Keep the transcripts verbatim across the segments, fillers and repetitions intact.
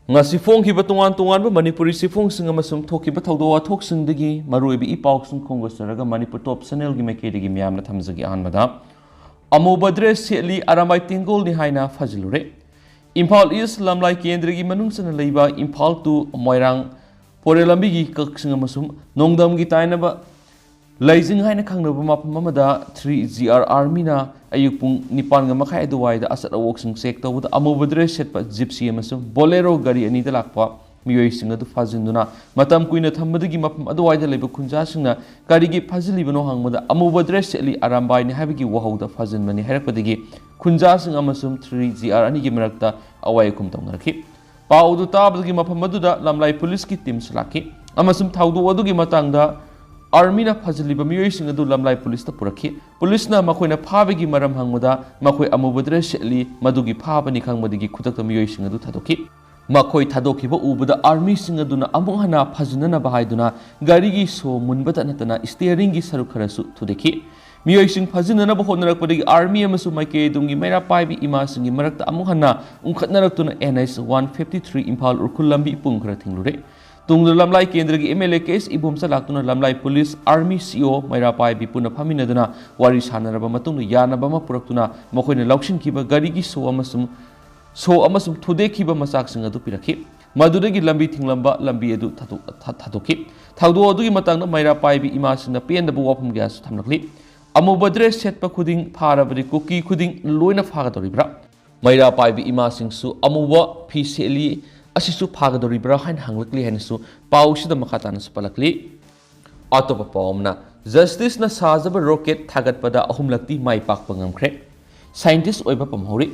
ꯉꯁꯤ ꯐꯣꯡꯈꯤꯕ ꯇꯣꯉꯥꯟ ꯇꯣꯉꯥꯟꯕ ꯃꯅꯤꯄꯨꯔꯤ ꯆꯦꯐꯣꯡꯁꯤꯡ ꯑꯃꯁꯨꯡ ꯊꯣꯛꯈꯤꯕ ꯊꯧꯗꯣꯛ ꯋꯥꯊꯣꯛꯁꯤꯡꯗꯒꯤ ꯃꯔꯨꯑꯣꯏꯕ ꯏ ꯄꯥꯎꯁꯤꯡ ꯈꯣꯝꯒꯠꯆꯔꯒ ꯃꯅꯤꯄꯨꯔ ꯇꯣꯞ ꯆꯦꯅꯦꯜꯒꯤ ꯃꯥꯏꯀꯩꯗꯒꯤ ꯃꯤꯌꯥꯝꯅ ꯊꯝꯖꯒꯦ꯫ ꯑꯍꯥꯟꯕꯗ, ꯑꯃꯨꯕ ꯗ꯭ꯔꯦꯁ ꯁꯦꯠꯂꯤ, ꯑꯔꯥꯝꯕꯥꯏ ꯇꯦꯡꯒꯣꯜꯅꯤ ꯍꯥꯏꯅ ꯐꯥꯖꯤꯜꯂꯨꯔꯦ꯫ ꯏꯝꯐꯥꯜ ꯏꯁ ꯂꯝꯂꯥꯏ ꯀꯦꯟꯗ꯭ꯔꯒꯤ ꯃꯅꯨꯡ ꯆꯟꯅ ꯂꯩꯕ ꯏꯝꯐꯥꯜ ꯇꯨ ꯃꯣꯏꯔꯥꯡ ꯐꯣꯔ ꯂꯦꯟ ꯂꯝꯕꯤꯒꯤ ꯀꯛꯁꯤꯡ ꯑꯃꯁꯨꯡ ꯅꯣꯡꯗꯝꯒꯤ ꯇꯥꯏꯅꯕ ꯂꯩꯖꯤꯡ ꯍꯥꯏꯅ ꯈꯪꯅꯕ ꯃꯐꯝ ꯑꯃꯗ ꯊ꯭ꯔꯤ ꯖꯤ ꯑꯥꯔ ꯑꯥꯔꯃꯤꯅ ꯑꯌꯨꯛ ꯄꯨꯡ ꯅꯤꯄꯥꯟꯒ ꯃꯈꯥꯏ ꯑꯗꯨꯋꯥꯏꯗ ꯑꯆꯠ ꯑꯋꯣꯛꯁꯤꯡ ꯆꯦꯛ ꯇꯧꯕꯗ ꯑꯃꯨꯕ ꯗ꯭ꯔꯦꯁ ꯁꯦꯠꯄ ꯖꯤꯞꯁꯤ ꯑꯃꯁꯨꯡ ꯕꯣꯂꯦꯔꯣ ꯒꯥꯔꯤ ꯑꯅꯤꯗ ꯂꯥꯛꯄ ꯃꯤꯑꯣꯏꯁꯤꯡ ꯑꯗꯨ ꯐꯥꯖꯤꯟꯗꯨꯅ ꯃꯇꯝ ꯀꯨꯏꯅ ꯊꯝꯕꯗꯒꯤ ꯃꯐꯝ ꯑꯗꯨꯋꯥꯏꯗ ꯂꯩꯕ ꯈꯨꯟꯖꯥꯁꯤꯡꯅ "ꯀꯔꯤꯒꯤ ꯐꯥꯖꯤꯜꯂꯤꯕꯅꯣ?" ꯍꯪꯕꯗ "ꯑꯃꯨꯕ ꯗ꯭ꯔꯦꯁ ꯁꯦꯠꯂꯤ, ꯑꯔꯥꯝꯕꯥꯏꯅꯤ" ꯍꯥꯏꯕꯒꯤ ꯋꯥꯍꯧꯗ ꯐꯥꯖꯤꯟꯕꯅꯤ ꯍꯥꯏꯔꯛꯄꯗꯒꯤ ꯈꯨꯟꯖꯥꯁꯤꯡ ꯑꯃꯁꯨꯡ ꯊ꯭ꯔꯤ ꯖꯤ ꯑꯥꯔ ꯑꯅꯤꯒꯤ ꯃꯔꯛꯇ ꯑꯋꯥꯏ ꯑꯈꯨꯝ ꯇꯧꯅꯔꯛꯈꯤ꯫ ꯄꯥꯎ ꯑꯗꯨ ꯇꯥꯕꯗꯒꯤ ꯃꯐꯝ ꯑꯗꯨꯗ ꯂꯝꯂꯥꯏ ꯄꯨꯂꯤꯁꯀꯤ ꯇꯤꯝꯁꯨ ꯂꯥꯛꯈꯤ ꯑꯃꯁꯨꯡ ꯊꯧꯗꯣꯛ ꯑꯗꯨꯒꯤ ꯃꯇꯥꯡꯗ ꯑꯥꯔꯃꯤꯅ ꯐꯥꯖꯤꯜꯂꯤꯕ ꯃꯤꯑꯣꯏꯁꯤꯡ ꯑꯗꯨ ꯂꯝꯂꯥꯏ ꯄꯨꯂꯤꯁꯇ ꯄꯨꯔꯛꯈꯤ꯫ ꯄꯨꯂꯤꯁꯅ ꯃꯈꯣꯏꯅ ꯐꯥꯕꯒꯤ ꯃꯔꯝ ꯍꯪꯕꯗ ꯃꯈꯣꯏ ꯑꯃꯨꯕ ꯗ꯭ꯔꯦꯁ ꯁꯦꯠꯂꯤ, ꯃꯗꯨꯒꯤ ꯐꯥꯕꯅꯤ ꯈꯪꯕꯗꯒꯤ ꯈꯨꯗꯛꯇ ꯃꯤꯑꯣꯏꯁꯤꯡ ꯑꯗꯨ ꯊꯥꯗꯣꯛꯈꯤ꯫ ꯃꯈꯣꯏ ꯊꯥꯗꯣꯛꯈꯤꯕ ꯎꯕꯗ ꯑꯥꯔꯃꯤꯁꯤꯡ ꯑꯗꯨꯅ ꯑꯃꯨꯛ ꯍꯟꯅ ꯐꯥꯖꯤꯟꯅꯅꯕ ꯍꯥꯏꯗꯨꯅ ꯒꯥꯔꯤꯒꯤ ꯁꯣ ꯃꯨꯟꯕꯇ ꯅꯠꯇꯅ ꯁ꯭ꯇꯤꯌꯔꯤꯡꯒꯤ ꯁꯔꯨꯛ ꯈꯔꯁꯨ ꯊꯨꯗꯦꯛꯈꯤ꯫ ꯃꯤꯑꯣꯏꯁꯤꯡ ꯐꯥꯖꯤꯟꯅꯅꯕ ꯍꯣꯠꯅꯔꯛꯄꯗꯒꯤ ꯑꯥꯔꯃꯤ ꯑꯃꯁꯨꯡ ꯃꯥꯏꯀꯩ ꯑꯗꯨꯝꯒꯤ ꯃꯩꯔꯥ ꯄꯥꯏꯕꯤ ꯏꯃꯥꯁꯤꯡꯒꯤ ꯃꯔꯛꯇ ꯑꯃꯨꯛ ꯍꯟꯅ ꯎꯪꯈꯠꯅꯔꯛꯇꯨꯅ N H one fifty three Imphal Ukhrul ꯂꯝꯕꯤ ꯄꯨꯡ ꯈꯔ ꯊꯤꯡꯂꯨꯔꯦ꯫ ꯇꯨꯡꯗ ꯂꯝꯂꯥꯏ ꯀꯦꯟꯗ꯭ꯔꯒꯤ ꯑꯦꯝ ꯑꯦꯜ ꯑꯦ ꯀꯦ ꯑꯦꯁ ꯏꯕꯣꯝꯆꯥ ꯂꯥꯛꯇꯨꯅ ꯂꯝꯂꯥꯏ ꯄꯨꯂꯤꯁ, ꯑꯥꯔꯃꯤ, ꯁꯤ ꯑꯣ, ꯃꯩꯔꯥ ꯄꯥꯏꯕꯤ ꯄꯨꯟꯅ ꯐꯝꯃꯤꯟꯅꯗꯨꯅ ꯋꯥꯔꯤ ꯁꯥꯟꯅꯔꯕ ꯃꯇꯨꯡꯗ ꯌꯥꯅꯕ ꯑꯃ ꯄꯨꯔꯛꯇꯨꯅ ꯃꯈꯣꯏꯅ ꯂꯧꯁꯤꯟꯈꯤꯕ ꯒꯥꯔꯤꯒꯤ ꯁꯣ ꯑꯃꯁꯨꯡ ꯁꯣ ꯑꯃꯁꯨꯡ ꯊꯨꯗꯦꯛꯈꯤꯕ ꯃꯆꯥꯛꯁꯤꯡ ꯑꯗꯨ ꯄꯤꯔꯛꯈꯤ꯫ ꯃꯗꯨꯗꯒꯤ ꯂꯝꯕꯤ ꯊꯤꯡꯂꯝꯕ ꯂꯝꯕꯤ ꯑꯗꯨ ꯊꯥꯗꯣꯛ-, ꯊꯥ-, ꯊꯥꯗꯣꯛꯈꯤ꯫ ꯊꯧꯗꯣꯛ ꯑꯗꯨꯒꯤ ꯃꯇꯥꯡꯗ ꯃꯩꯔꯥ ꯄꯥꯏꯕꯤ ꯏꯃꯥꯁꯤꯡꯅ ꯄꯦꯟꯗꯕ ꯋꯥꯐꯝ ꯀꯌꯥꯁꯨ ꯊꯝꯂꯛꯂꯤ꯫ "ꯑꯃꯨꯕ ꯗ꯭ꯔꯦꯁ ꯁꯦꯠꯄ ꯈꯨꯗꯤꯡ ꯐꯥꯔꯕꯗꯤ ꯀꯨꯀꯤ ꯈꯨꯗꯤꯡ ꯂꯣꯏꯅ ꯐꯥꯒꯗꯧꯔꯤꯕ꯭ꯔꯥ? ꯃꯩꯔꯥ ꯄꯥꯏꯕꯤ ꯏꯃꯥꯁꯤꯡꯁꯨ ꯑꯃꯨꯕ ꯐꯤ ꯁꯦꯠꯂꯤ, ꯑꯁꯤꯁꯨ ꯐꯥꯒꯗꯧꯔꯤꯕ꯭ꯔꯥ?" ꯍꯥꯏꯅ ꯍꯪꯂꯛꯂꯤ ꯍꯥꯏꯅꯁꯨ ꯄꯥꯎꯁꯤꯗ ꯃꯈꯥ ꯇꯥꯅꯁꯨ ꯄꯜꯂꯛꯂꯤ꯫ ꯑꯇꯣꯞꯄ ꯄꯥꯎ ꯑꯃꯅ, ꯖꯁꯇꯤꯁꯅ ꯁꯥꯖꯕ ꯔꯣꯀꯦꯠ ꯊꯥꯒꯠꯄꯗ ꯑꯍꯨꯝꯂꯛꯇꯤ ꯃꯥꯏ ꯄꯥꯛꯄ ꯉꯝꯈ꯭ꯔꯦ꯫ ꯁꯥꯏꯟꯇꯤꯁ ꯑꯣꯏꯕ ꯄꯝꯍꯧꯔꯤ꯫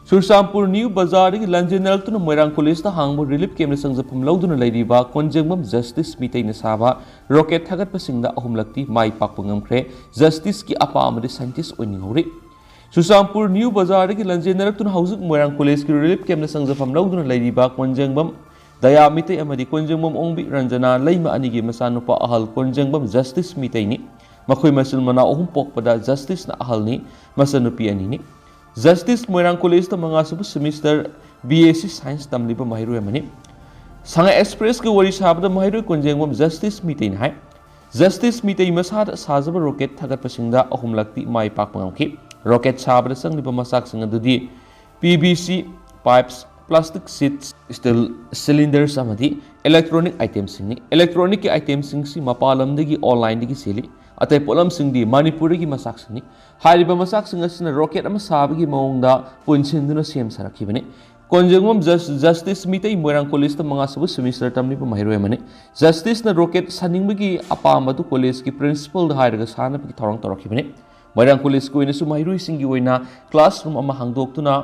ꯆꯨꯔꯆꯥꯟꯄꯨꯔ ꯅ꯭ꯌꯨ ꯕꯖꯥꯔꯗꯒꯤ ꯂꯟꯖꯦꯟꯅꯔꯛꯇꯨꯅ ꯃꯣꯏꯔꯥꯡ ꯀꯣꯂꯦꯖꯇ ꯍꯥꯡꯕ ꯔꯤꯂꯤꯐ ꯀꯦꯝꯞꯇ ꯆꯪꯖꯐꯝ ꯂꯧꯗꯨꯅ ꯂꯩꯔꯤꯕ ꯀꯣꯟꯖꯦꯡꯕꯝ ꯖꯁꯇꯤꯁ ꯃꯤꯇꯩꯅ ꯁꯥꯕ ꯔꯣꯀꯦꯠ ꯊꯥꯒꯠꯄꯁꯤꯡꯗ ꯑꯍꯨꯝꯂꯛꯇꯤ ꯃꯥꯏ ꯄꯥꯛꯄ ꯉꯝꯈ꯭ꯔꯦ꯫ ꯖꯁꯇꯤꯁꯀꯤ ꯑꯄꯥꯝꯕꯗꯤ ꯁꯥꯏꯟꯇꯤꯁ ꯑꯣꯏꯅꯤꯡꯍꯧꯔꯤ꯫ ꯆꯨꯔꯆꯥꯟꯄꯨꯔ ꯅ꯭ꯌꯨ ꯕꯖꯥꯔꯗꯒꯤ ꯂꯟꯖꯦꯟꯅꯔꯛꯇꯨꯅ ꯍꯧꯖꯤꯛ ꯃꯣꯏꯔꯥꯡ ꯀꯣꯂꯦꯖꯀꯤ ꯔꯤꯂꯤꯐ ꯀꯦꯝꯞꯇ ꯆꯪꯖꯐꯝ ꯂꯧꯗꯨꯅ ꯂꯩꯔꯤꯕ ꯀꯣꯟꯖꯦꯡꯕꯝ ꯗꯌꯥ ꯃꯤꯇꯩ ꯑꯃꯗꯤ ꯀꯣꯟꯖꯦꯡꯕꯝ ꯑꯣꯡꯕꯤ ꯔꯟꯖꯅꯥ ꯂꯩꯃ ꯑꯅꯤꯒꯤ ꯃꯆꯥꯅꯨꯄꯥ ꯑꯍꯜ ꯀꯣꯟꯖꯦꯡꯕꯝ ꯖꯁꯇꯤꯁ ꯃꯤꯇꯩꯅꯤ꯫ ꯃꯈꯣꯏ ꯃꯆꯤꯟ ꯃꯅꯥꯎ ꯑꯍꯨꯝ ꯄꯣꯛꯄꯗ ꯖꯁꯇꯤꯁꯅ ꯑꯍꯜꯅꯤ, ꯃꯆꯟꯅꯨꯄꯤ ꯑꯅꯤꯅꯤ꯫ ꯖꯁꯇꯤꯁ ꯃꯣꯏꯔꯥꯡ ꯀꯣꯂꯦꯖꯇ ꯃꯉꯥꯁꯨꯕ semester B S C science ꯇꯝꯂꯤꯕ ꯃꯍꯩꯔꯣꯏ ꯑꯃꯅꯤ꯫ ꯁꯉꯥꯏ ꯑꯦꯛꯁꯄ꯭ꯔꯦꯁꯀꯤ ꯋꯥꯔꯤ ꯁꯥꯕꯗ ꯃꯍꯩꯔꯣꯏ ꯀꯣꯟꯖꯦꯡꯕꯝ ꯖꯁꯇꯤꯁ ꯃꯤꯇꯩꯅ ꯍꯥꯏ, ꯖꯁꯇꯤꯁ ꯃꯤꯇꯩ ꯃꯁꯥꯗ ꯁꯥꯖꯕ ꯔꯣꯀꯦꯠ ꯊꯥꯒꯠꯄꯁꯤꯡꯗ ꯑꯍꯨꯝꯂꯛꯇꯤ ꯃꯥꯏ ꯄꯥꯛꯄ ꯉꯝꯈꯤ꯫ ꯔꯣꯀꯦꯠ ꯁꯥꯕꯗ ꯆꯪꯂꯤꯕ ꯃꯆꯥꯛꯁꯤꯡ ꯑꯗꯨꯗꯤ P V C pipes, plastic seeds, steel ꯁꯤꯂꯤꯟꯗꯔꯁ ꯑꯃꯗꯤ ꯏꯂꯦꯛꯇ꯭ꯔꯣꯅꯤꯛ ꯑꯥꯏꯇꯦꯝꯁꯤꯡꯅꯤ꯫ ꯏꯂꯦꯛꯇ꯭ꯔꯣꯅꯤꯛꯀꯤ ꯑꯥꯏꯇꯦꯝꯁꯤꯡꯁꯤ ꯃꯄꯥꯟ ꯂꯝꯗꯒꯤ ꯑꯣꯟꯂꯥꯏꯟꯗꯒꯤ ꯆꯦꯜꯂꯤ꯫ ꯑꯇꯩ ꯄꯣꯠꯂꯝꯁꯤꯡꯗꯤ ꯃꯅꯤꯄꯨꯔꯗꯒꯤ ꯃꯆꯥꯛꯁꯤꯡꯅꯤ꯫ ꯍꯥꯏꯔꯤꯕ ꯃꯆꯥꯛꯁꯤꯡ ꯑꯁꯤꯅ ꯔꯣꯀꯦꯠ ꯑꯃ ꯁꯥꯕꯒꯤ ꯃꯑꯣꯡꯗ ꯄꯨꯟꯁꯤꯟꯗꯨꯅ ꯁꯦꯝ ꯁꯥꯔꯛꯈꯤꯕꯅꯤ꯫ ꯀꯣꯟꯖꯦꯡꯕꯝ ꯖꯁ-, ꯖꯁꯇꯤꯁ ꯃꯤꯇꯩ ꯃꯣꯏꯔꯥꯡ ꯀꯣꯂꯦꯖꯇ ꯃꯉꯥꯁꯨꯕ ꯁꯦꯃꯤꯁꯇꯔ ꯇꯝꯂꯤꯕ ꯃꯍꯩꯔꯣꯏ ꯑꯃꯅꯤ꯫ ꯖꯁꯇꯤꯁꯅ ꯔꯣꯀꯦꯠ ꯁꯥꯅꯤꯡꯕꯒꯤ ꯑꯄꯥꯝꯕ ꯑꯗꯨ ꯀꯣꯂꯦꯖꯀꯤ ꯄ꯭ꯔꯤꯟꯁꯤꯄꯜꯗ ꯍꯥꯏꯔꯒ ꯁꯥꯅꯕꯒꯤ ꯊꯧꯔꯥꯡ ꯇꯧꯔꯛꯈꯤꯕꯅꯤ꯫ ꯃꯣꯏꯔꯥꯡ ꯀꯣꯂꯦꯖꯀꯤ ꯑꯣꯏꯅꯁꯨ ꯃꯍꯩꯔꯣꯏꯁꯤꯡꯒꯤ ꯑꯣꯏꯅ ꯀ꯭ꯂꯥꯁꯔꯨꯝ ꯑꯃ ꯍꯥꯡꯗꯣꯛꯇꯨꯅ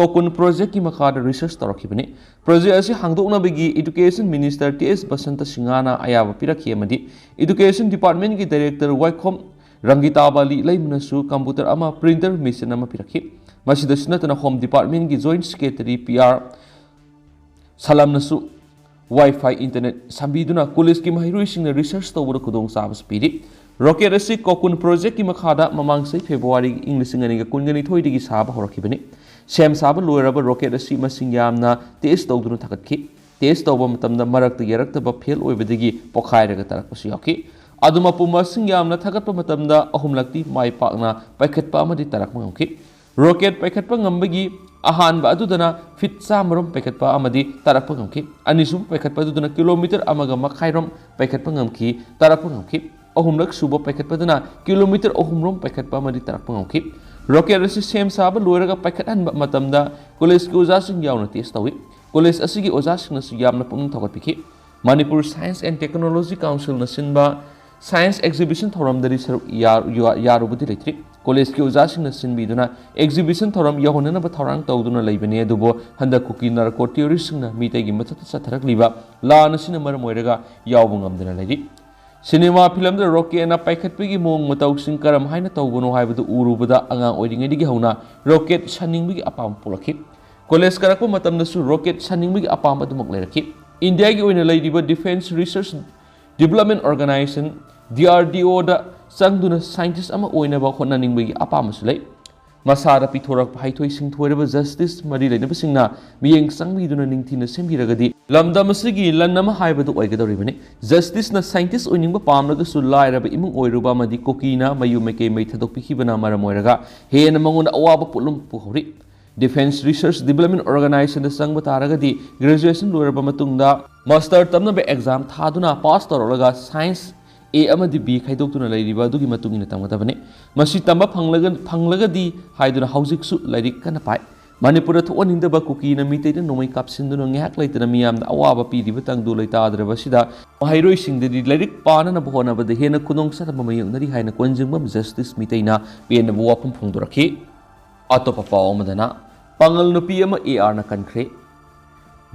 ꯀꯣꯀꯨꯟ ꯄ꯭ꯔꯣꯖꯦꯛꯀꯤ ꯃꯈꯥꯗ ꯔꯤꯁꯔꯁ ꯇꯧꯔꯛꯈꯤꯕꯅꯤ꯫ ꯄ꯭ꯔꯣꯖꯦꯛ ꯑꯁꯤ ꯍꯥꯡꯗꯣꯛꯅꯕꯒꯤ ꯏꯗꯨꯀꯦꯁꯟ ꯃꯤꯅꯤꯁꯇꯔ ꯇꯤ ꯑꯦꯁ ꯕꯁꯟꯇ ꯁꯤꯡꯍꯅ ꯑꯌꯥꯕ ꯄꯤꯔꯛꯈꯤ ꯑꯃꯗꯤ ꯏꯗꯨꯀꯦꯁꯟ ꯗꯤꯄꯥꯔꯠꯃꯦꯟꯒꯤ ꯗꯥꯏꯔꯦꯛꯇꯔ ꯋꯥꯏꯈꯣꯝ ꯔꯪꯒꯤꯇꯥꯕꯥꯂꯤ ꯂꯩꯃꯅꯁꯨ ꯀꯝꯄ꯭ꯌꯨꯇꯔ ꯑꯃ, ꯄ꯭ꯔꯤꯟꯇꯔ ꯃꯦꯆꯤꯟ ꯑꯃ ꯄꯤꯔꯛꯈꯤ꯫ ꯃꯁꯤꯗꯁꯨ ꯅꯠꯇꯅ ꯍꯣꯝ ꯗꯤꯄꯥꯔꯠꯃꯦꯟꯒꯤ ꯖꯣꯏꯟꯠ ꯁꯦꯀ꯭ꯔꯦꯇꯔꯤ ꯄꯤ ꯑꯥꯔ ꯁꯂꯝꯅꯁꯨ ꯋꯥꯏ ꯐꯥꯏ ꯏꯟꯇꯔꯅꯦꯠ ꯁꯝꯕꯤꯗꯨꯅ ꯀꯣꯂꯦꯖꯀꯤ ꯃꯍꯩꯔꯣꯏꯁꯤꯡꯅ ꯔꯤꯁꯔꯁ ꯇꯧꯕꯗ ꯈꯨꯗꯣꯡꯆꯥꯕꯁꯨ ꯄꯤꯔꯤ꯫ ꯔꯣꯀꯦꯠ ꯑꯁꯤ ꯀꯣꯀꯨꯟ ꯄ꯭ꯔꯣꯖꯦꯛꯀꯤ ꯃꯈꯥꯗ ꯃꯃꯥꯡ ꯆꯍꯤ ꯐꯦꯕ꯭ꯔꯨꯋꯥꯔꯤ ꯏꯪ ꯂꯤꯁꯤꯡ ꯑꯅꯤꯒ ꯀꯨꯟꯒ ꯅꯤꯊꯣꯏꯗꯒꯤ ꯁꯥꯕ ꯍꯧꯔꯛꯈꯤꯕꯅꯤ꯫ ꯁꯦꯝ ꯁꯥꯕ ꯂꯣꯏꯔꯕ ꯔꯣꯀꯦꯠ ꯑꯁꯤ ꯃꯁꯤꯡ ꯌꯥꯝꯅ ꯇꯦꯁ ꯇꯧꯗꯨꯅ ꯊꯥꯒꯠꯈꯤ꯫ ꯇꯦꯁ ꯇꯧꯕ ꯃꯇꯝꯗ ꯃꯔꯛꯇ ꯌꯥꯔꯛꯇꯕ ꯐꯦꯜ ꯑꯣꯏꯕꯗꯒꯤ ꯄꯣꯈꯥꯏꯔꯒ ꯇꯥꯔꯛꯄꯁꯨ ꯌꯥꯎꯈꯤ꯫ ꯑꯗꯨ ꯃꯄꯨꯝ ꯃꯁꯤꯡ ꯌꯥꯝꯅ ꯊꯥꯒꯠꯄ ꯃꯇꯝꯗ ꯑꯍꯨꯝꯂꯛꯇꯤ ꯃꯥꯏ ꯄꯥꯛꯅ ꯄꯥꯏꯈꯠꯄ ꯑꯃꯗꯤ ꯇꯥꯔꯛꯄ ꯉꯝꯈꯤ꯫ ꯔꯣꯀꯦꯠ ꯄꯥꯏꯈꯠꯄ ꯉꯝꯕꯒꯤ ꯑꯍꯥꯟꯕ ꯑꯗꯨꯗꯅ ꯐꯤꯠ ꯆꯥꯝꯃꯔꯣꯝ ꯄꯥꯏꯈꯠꯄ ꯑꯃꯗꯤ ꯇꯥꯔꯛꯄ ꯉꯝꯈꯤ꯫ ꯑꯅꯤꯁꯨꯕ ꯄꯥꯏꯈꯠꯄ ꯑꯗꯨꯗꯅ ꯀꯤꯂꯣꯃꯤꯇꯔ ꯑꯃꯒ ꯃꯈꯥꯏꯔꯣꯝ ꯄꯥꯏꯈꯠꯄ ꯉꯝꯈꯤ, ꯇꯥꯔꯛꯄ ꯉꯝꯈꯤ꯫ ꯑꯍꯨꯝꯂꯛ ꯁꯨꯕ ꯄꯥꯏꯈꯠꯄꯗꯅ ꯀꯤꯂꯣꯃꯤꯇꯔ ꯑꯍꯨꯝꯔꯣꯝ ꯄꯥꯏꯈꯠꯄ ꯑꯃꯗꯤ ꯇꯥꯔꯛꯄ ꯉꯝꯈꯤ꯫ ꯔꯣꯀꯦꯠ ꯑꯁꯤ ꯁꯦꯝ ꯁꯥꯕ ꯂꯣꯏꯔꯒ ꯄꯥꯏꯈꯠꯍꯟꯕ ꯃꯇꯝꯗ ꯀꯣꯂꯦꯖꯀꯤ ꯑꯣꯖꯥꯁꯤꯡ ꯌꯥꯎꯅ ꯇꯦꯁ ꯇꯧꯏ꯫ ꯀꯣꯂꯦꯖ ꯑꯁꯤꯒꯤ ꯑꯣꯖꯥꯁꯤꯡꯅꯁꯨ ꯌꯥꯝꯅ ꯄꯨꯛꯅꯤꯡ ꯊꯧꯒꯠꯄꯤꯈꯤ꯫ ꯃꯅꯤꯄꯨꯔ Science and Technology Councilꯅ ꯁꯤꯟꯕ ꯁꯥꯏꯟꯁ ꯑꯦꯛꯖꯤꯕꯤꯁꯟ ꯊꯧꯔꯝꯗꯗꯤ ꯁꯔꯨꯛ ꯌꯥ-, ꯌꯥ-, ꯌꯥꯔꯨꯕꯗꯤ ꯂꯩꯇ꯭ꯔꯤ꯫ ꯀꯣꯂꯦꯖꯀꯤ ꯑꯣꯖꯥꯁꯤꯡꯅ ꯁꯤꯟꯕꯤꯗꯨꯅ ꯑꯦꯛꯖꯤꯕꯤꯁꯟ ꯊꯧꯔꯝ ꯌꯥꯎꯍꯟꯅꯅꯕ ꯊꯧꯔꯥꯡ ꯇꯧꯗꯨꯅ ꯂꯩꯕꯅꯤ, ꯑꯗꯨꯕꯨ ꯍꯟꯗꯛ ꯀꯨꯀꯤ ꯅꯥꯔꯀꯣ ꯇꯦꯔꯣꯔꯤꯁꯁꯤꯡꯅ ꯃꯤꯇꯩꯒꯤ ꯃꯊꯛꯇ ꯆꯠꯊꯔꯛꯂꯤꯕ ꯂꯥꯟ ꯑꯁꯤꯅ ꯃꯔꯝ ꯑꯣꯏꯔꯒ ꯌꯥꯎꯕ ꯉꯝꯗꯅ ꯂꯩꯔꯤ꯫ ꯁꯤꯅꯦꯃꯥ ꯐꯤꯂꯝꯗ ꯔꯣꯀꯦꯠꯅ ꯄꯥꯏꯈꯠꯄꯒꯤ ꯃꯑꯣꯡ ꯃꯇꯧꯁꯤꯡ ꯀꯔꯝ ꯍꯥꯏꯅ ꯇꯧꯕꯅꯣ ꯍꯥꯏꯕꯗꯨ ꯎꯔꯨꯕꯗ ꯑꯉꯥꯡ ꯑꯣꯏꯔꯤꯉꯩꯗꯒꯤ ꯍꯧꯅ ꯔꯣꯀꯦꯠ ꯁꯥꯅꯤꯡꯕꯒꯤ ꯑꯄꯥꯝꯕ ꯄꯣꯛꯂꯛꯈꯤ꯫ ꯀꯣꯂꯦꯖ ꯀꯥꯔꯛꯄ ꯃꯇꯝꯗꯁꯨ ꯔꯣꯀꯦꯠ ꯁꯥꯅꯤꯡꯕꯒꯤ ꯑꯄꯥꯝꯕ ꯑꯗꯨꯃꯛ ꯂꯩꯔꯛꯈꯤ꯫ ꯏꯟꯗꯤꯌꯥꯒꯤ ꯑꯣꯏꯅ ꯂꯩꯔꯤꯕ Defence Research Development Organisation, D R D Oꯗ ꯆꯪꯗꯨꯅ ꯁꯥꯏꯟꯇꯤꯁ ꯑꯃ ꯑꯣꯏꯅꯕ ꯍꯣꯠꯅꯅꯤꯡꯕꯒꯤ ꯑꯄꯥꯝꯕꯁꯨ ꯂꯩ꯫ ꯃꯁꯥꯗ ꯄꯤꯊꯣꯔꯛꯄ ꯍꯩꯊꯣꯏ ꯁꯤꯡꯊꯣꯏꯔꯕ ꯖꯁꯇꯤꯁ ꯃꯔꯤ ꯂꯩꯅꯕꯁꯤꯡꯅ ꯃꯤꯠꯌꯦꯡ ꯆꯪꯕꯤꯗꯨꯅ ꯅꯤꯡꯊꯤꯅ ꯁꯦꯝꯕꯤꯔꯒꯗꯤ ꯂꯝꯗꯝ ꯑꯁꯤꯒꯤ ꯂꯟ ꯑꯃ ꯍꯥꯏꯕꯗꯨ ꯑꯣꯏꯒꯗꯧꯔꯤꯕꯅꯤ꯫ ꯖꯁꯇꯤꯁꯅ ꯁꯥꯏꯟꯇꯤꯁ ꯑꯣꯏꯅꯤꯡꯕ ꯄꯥꯝꯂꯒꯁꯨ ꯂꯥꯏꯔꯕ ꯏꯃꯨꯡ ꯑꯣꯏꯔꯨꯕ ꯑꯃꯗꯤ ꯀꯨꯀꯤꯅ ꯃꯌꯨꯝ ꯃꯩꯀꯩ ꯃꯩ ꯊꯥꯗꯣꯛꯄꯤꯈꯤꯕꯅ ꯃꯔꯝ ꯑꯣꯏꯔꯒ ꯍꯦꯟꯅ ꯃꯉꯣꯟꯗ ꯑꯋꯥꯕ ꯄꯣꯠꯂꯨꯝ ꯄꯨꯍꯧꯔꯤ꯫ Defence Research Development Organizationꯗ ꯆꯪꯕ ꯇꯥꯔꯒꯗꯤ graduation ꯂꯣꯏꯔꯕ ꯃꯇꯨꯡꯗ master ꯇꯝꯅꯕ exam ꯊꯥꯗꯨꯅ pass ꯇꯧꯔꯛꯂꯒ science A ꯑꯃꯗꯤ B ꯈꯥꯏꯗꯣꯛꯇꯨꯅ ꯂꯩꯔꯤꯕ ꯑꯗꯨꯒꯤ ꯃꯇꯨꯡ ꯏꯟꯅ ꯇꯝꯒꯗꯕꯅꯤ꯫ ꯃꯁꯤ ꯇꯝꯕ ꯐꯪꯂꯒ-, ꯐꯪꯂꯒꯗꯤ ꯍꯥꯏꯗꯨꯅ ꯍꯧꯖꯤꯛꯁꯨ ꯂꯥꯏꯔꯤꯛ ꯀꯟꯅ ꯄꯥꯏ꯫ ꯃꯅꯤꯄꯨꯔꯗ ꯊꯣꯛꯍꯟꯅꯤꯡꯗꯕ ꯀꯨꯀꯤꯅ ꯃꯤꯇꯩꯗ ꯅꯣꯡꯃꯩ ꯀꯥꯞꯁꯤꯟꯗꯨꯅ ꯉꯥꯏꯍꯥꯛ ꯂꯩꯇꯅ ꯃꯤꯌꯥꯝꯗ ꯑꯋꯥꯕ ꯄꯤꯔꯤꯕ ꯇꯪꯗꯨ ꯂꯩꯇꯥꯗ꯭ꯔꯕꯁꯤꯗ ꯃꯍꯩꯔꯣꯏꯁꯤꯡꯗꯗꯤ ꯂꯥꯏꯔꯤꯛ ꯄꯥꯅꯅꯕ ꯍꯣꯠꯅꯕꯗ ꯍꯦꯟꯅ ꯈꯨꯗꯣꯡꯆꯥꯗꯕ ꯃꯥꯌꯣꯛꯅꯔꯤ ꯍꯥꯏꯅ ꯀꯣꯟꯖꯤꯡꯕꯝ ꯖꯁꯇꯤꯁ ꯃꯤꯇꯩꯅ ꯄꯦꯟꯗꯕ ꯋꯥꯐꯝ ꯐꯣꯡꯗꯣꯔꯛꯈꯤ꯫ ꯑꯇꯣꯞꯄ ꯄꯥꯎ ꯑꯃꯗꯅ, ꯄꯥꯉꯜ ꯅꯨꯄꯤ ꯑꯃ ARꯅ ꯀꯟꯈ꯭ꯔꯦ꯫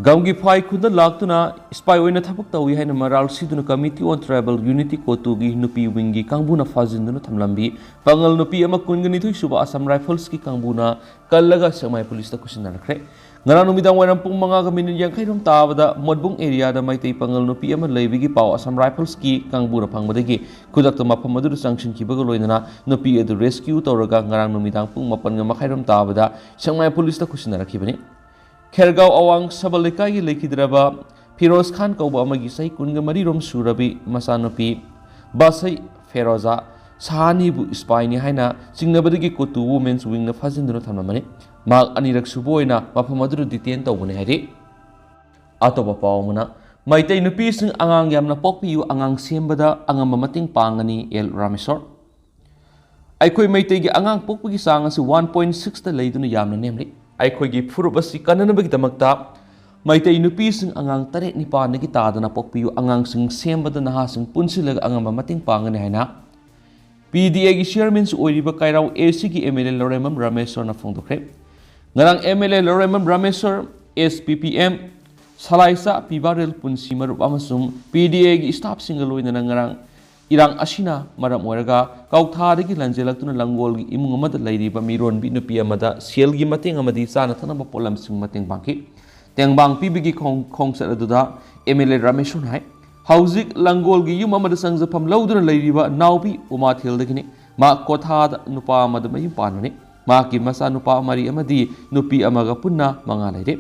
ꯒꯝꯒꯤ ꯐꯥꯏ ꯈꯨꯟꯗ ꯂꯥꯛꯇꯨꯅ spy ꯑꯣꯏꯅ ꯊꯕꯛ ꯇꯧꯏ ꯍꯥꯏꯅ ꯃꯔꯥꯜ ꯁꯤꯗꯨꯅ Committee on Tribal Unity ꯀꯣꯇꯨꯒꯤ ꯅꯨꯄꯤ wingꯒꯤ ꯀꯥꯡꯕꯨꯅ ꯐꯥꯖꯤꯟꯗꯨꯅ ꯊꯝꯂꯝꯃꯤ꯫ ꯄꯥꯉꯜ ꯅꯨꯄꯤ ꯑꯃ ꯀꯨꯟꯒ ꯅꯤꯊꯣꯏ ꯁꯨꯕ Assam Riflesꯀꯤ ꯀꯥꯡꯕꯨꯅ ꯀꯜꯂꯒ ꯁꯦꯛꯃꯥꯏ ꯄꯨꯂꯤꯁꯇ ꯈꯨꯠꯁꯤꯟꯅꯔꯛꯈ꯭ꯔꯦ꯫ ꯉꯔꯥꯡ ꯅꯨꯃꯤꯗꯥꯡ ꯋꯥꯏꯔꯝ ꯄꯨꯡ ꯃꯉꯥꯒ ꯃꯤꯅꯤꯠ ꯌꯥꯡꯈꯩ ꯔꯣꯝ ꯇꯥꯕꯗ ꯃꯣꯠꯕꯨꯡ areaꯗ ꯃꯩꯇꯩ ꯄꯥꯉꯜ ꯅꯨꯄꯤ ꯑꯃ ꯂꯩꯕꯒꯤ ꯄꯥꯎ Assam Riflesꯀꯤ ꯀꯥꯡꯕꯨꯅ ꯐꯪꯕꯗꯒꯤ ꯈꯨꯗꯛꯇ ꯃꯐꯝ ꯑꯗꯨꯗ ꯆꯪꯁꯤꯟꯈꯤꯕꯒ ꯂꯣꯏꯅꯅ ꯅꯨꯄꯤ ꯑꯗꯨ rescue ꯇꯧꯔꯒ ꯉꯔꯥꯡ ꯅꯨꯃꯤꯗꯥꯡ ꯄꯨꯡ ꯃꯥꯄꯟꯒ ꯃꯈꯥꯏ ꯔꯣꯝ ꯇꯥꯕꯗ ꯁꯦꯛꯃꯥꯏ ꯄꯨꯂꯤꯁꯇ ꯈꯨꯠꯁꯤꯟꯅꯔꯛꯈꯤꯕꯅꯤ꯫ ꯈꯦꯔꯒꯥꯎ ꯑꯋꯥꯡ ꯁꯕꯜ ꯂꯩꯀꯥꯏꯒꯤ ꯂꯩꯈꯤꯗ꯭ꯔꯕ ꯐꯤꯔꯣꯖ ꯈꯥꯟ ꯀꯧꯕ ꯑꯃꯒꯤ ꯆꯍꯤ ꯀꯨꯟꯒ ꯃꯔꯤ ꯔꯣꯝ ꯁꯨꯔꯕꯤ ꯃꯆꯥꯅꯨꯄꯤ ꯕꯥꯁꯩ ꯐꯦꯔꯣꯖꯥ ꯁꯍꯥꯅꯤꯕꯨ spyꯅꯤ ꯍꯥꯏꯅ ꯆꯤꯡꯅꯕꯗꯒꯤ ꯀꯣꯇꯨ Women's Wingꯅ ꯐꯥꯖꯤꯟꯗꯨꯅ ꯊꯝꯂꯝꯕꯅꯤ꯫ ꯃꯍꯥꯛ ꯑꯅꯤꯔꯛ ꯁꯨꯕ ꯑꯣꯏꯅ ꯃꯐꯝ ꯑꯗꯨꯗ detain ꯇꯧꯕꯅꯤ ꯍꯥꯏꯔꯤ꯫ ꯑꯇꯣꯞꯄ ꯄꯥꯎ ꯑꯃꯅ, ꯃꯩꯇꯩ ꯅꯨꯄꯤꯁꯤꯡ ꯑꯉꯥꯡ ꯌꯥꯝꯅ ꯄꯣꯛꯄꯤꯌꯨ, ꯑꯉꯥꯡ ꯁꯦꯝꯕꯗ ꯑꯉꯝꯕ ꯃꯇꯦꯡ ꯄꯥꯡꯒꯅꯤ, ꯑꯦꯜ ꯔꯥꯃꯦꯁꯣꯔ꯫ ꯑꯩꯈꯣꯏ ꯃꯩꯇꯩꯒꯤ ꯑꯉꯥꯡ ꯄꯣꯛꯄꯒꯤ ꯆꯥꯡ ꯑꯁꯤ one point sixꯇ ꯂꯩꯗꯨꯅ ꯌꯥꯝꯅ ꯅꯦꯝꯂꯤ꯫ ꯑꯩꯈꯣꯏꯒꯤ ꯐꯨꯔꯨꯞ ꯑꯁꯤ ꯀꯟꯅꯅꯕꯒꯤꯗꯃꯛꯇ ꯃꯩꯇꯩ ꯅꯨꯄꯤꯁꯤꯡ ꯑꯉꯥꯡ ꯇꯔꯦꯠ ꯅꯤꯄꯥꯟꯗꯒꯤ ꯇꯥꯗꯅ ꯄꯣꯛꯄꯤꯌꯨ, ꯑꯉꯥꯡꯁꯤꯡ ꯁꯦꯝꯕꯗ ꯅꯍꯥꯁꯤꯡ ꯄꯨꯟꯁꯤꯜꯂꯒ ꯑꯉꯝꯕ ꯃꯇꯦꯡ ꯄꯥꯡꯒꯅꯤ ꯍꯥꯏꯅ PDAꯒꯤ chairmanꯁꯨ ꯑꯣꯏꯔꯤꯕ ꯀꯩꯔꯥꯎ ACꯒꯤ MLA ꯂꯧꯔꯦꯝꯕꯝ ꯔꯥꯃꯦꯁꯣꯔꯅ ꯐꯣꯡꯗꯣꯛꯈ꯭ꯔꯦ꯫ ꯉꯔꯥꯡ MLA ꯂꯧꯔꯦꯝꯕꯝ ꯔꯥꯃꯦꯁꯣꯔ, SPPM, ꯁꯂꯥꯏꯆꯥ ꯄꯤꯕꯥꯔꯦꯜ ꯄꯨꯟꯁꯤ ꯃꯔꯨꯞ ꯑꯃꯁꯨꯡ PDAꯒꯤ staffꯁꯤꯡꯒ ꯂꯣꯏꯅꯅ ꯉꯔꯥꯡ ꯏꯔꯥꯡ ꯑꯁꯤꯅ ꯃꯔꯝ ꯑꯣꯏꯔꯒ ꯀꯧꯊꯥꯗꯒꯤ ꯂꯥꯟꯖꯦꯜꯂꯛꯇꯨꯅ ꯂꯪꯒꯣꯜꯒꯤ ꯏꯃꯨꯡ ꯑꯃꯗ ꯂꯩꯔꯤꯕ ꯃꯤꯔꯣꯟꯕꯤ ꯅꯨꯄꯤ ꯑꯃꯗ ꯁꯦꯜꯒꯤ ꯃꯇꯦꯡ ꯑꯃꯗꯤ ꯆꯥꯅ ꯊꯛꯅꯕ ꯄꯣꯠꯂꯝꯁꯤꯡ ꯃꯇꯦꯡ ꯄꯥꯡꯈꯤ꯫ ꯇꯦꯡꯕꯥꯡ ꯄꯤꯕꯒꯤ ꯈꯣꯡ-, ꯈꯣꯡꯆꯠ ꯑꯗꯨꯗ MLA ꯔꯥꯃꯦꯁꯣꯔꯅ ꯍꯥꯏ, ꯍꯧꯖꯤꯛ ꯂꯪꯒꯣꯜꯒꯤ ꯌꯨꯝ ꯑꯃꯗ ꯆꯪꯖꯐꯝ ꯂꯧꯗꯨꯅ ꯂꯩꯔꯤꯕ ꯅꯥꯎꯕꯤ ꯎꯃꯥꯊꯦꯜꯗꯒꯤꯅꯤ꯫ ꯃꯍꯥꯛ ꯀꯣꯊꯥꯗ ꯅꯨꯄꯥ ꯑꯃꯗ ꯃꯌꯨꯝ ꯄꯥꯟꯕꯅꯤ꯫ ꯃꯍꯥꯛꯀꯤ ꯃꯆꯥꯅꯨꯄꯥ ꯃꯔꯤ ꯑꯃꯗꯤ ꯅꯨꯄꯤ ꯑꯃꯒ ꯄꯨꯟꯅ ꯃꯉꯥ ꯂꯩꯔꯦ꯫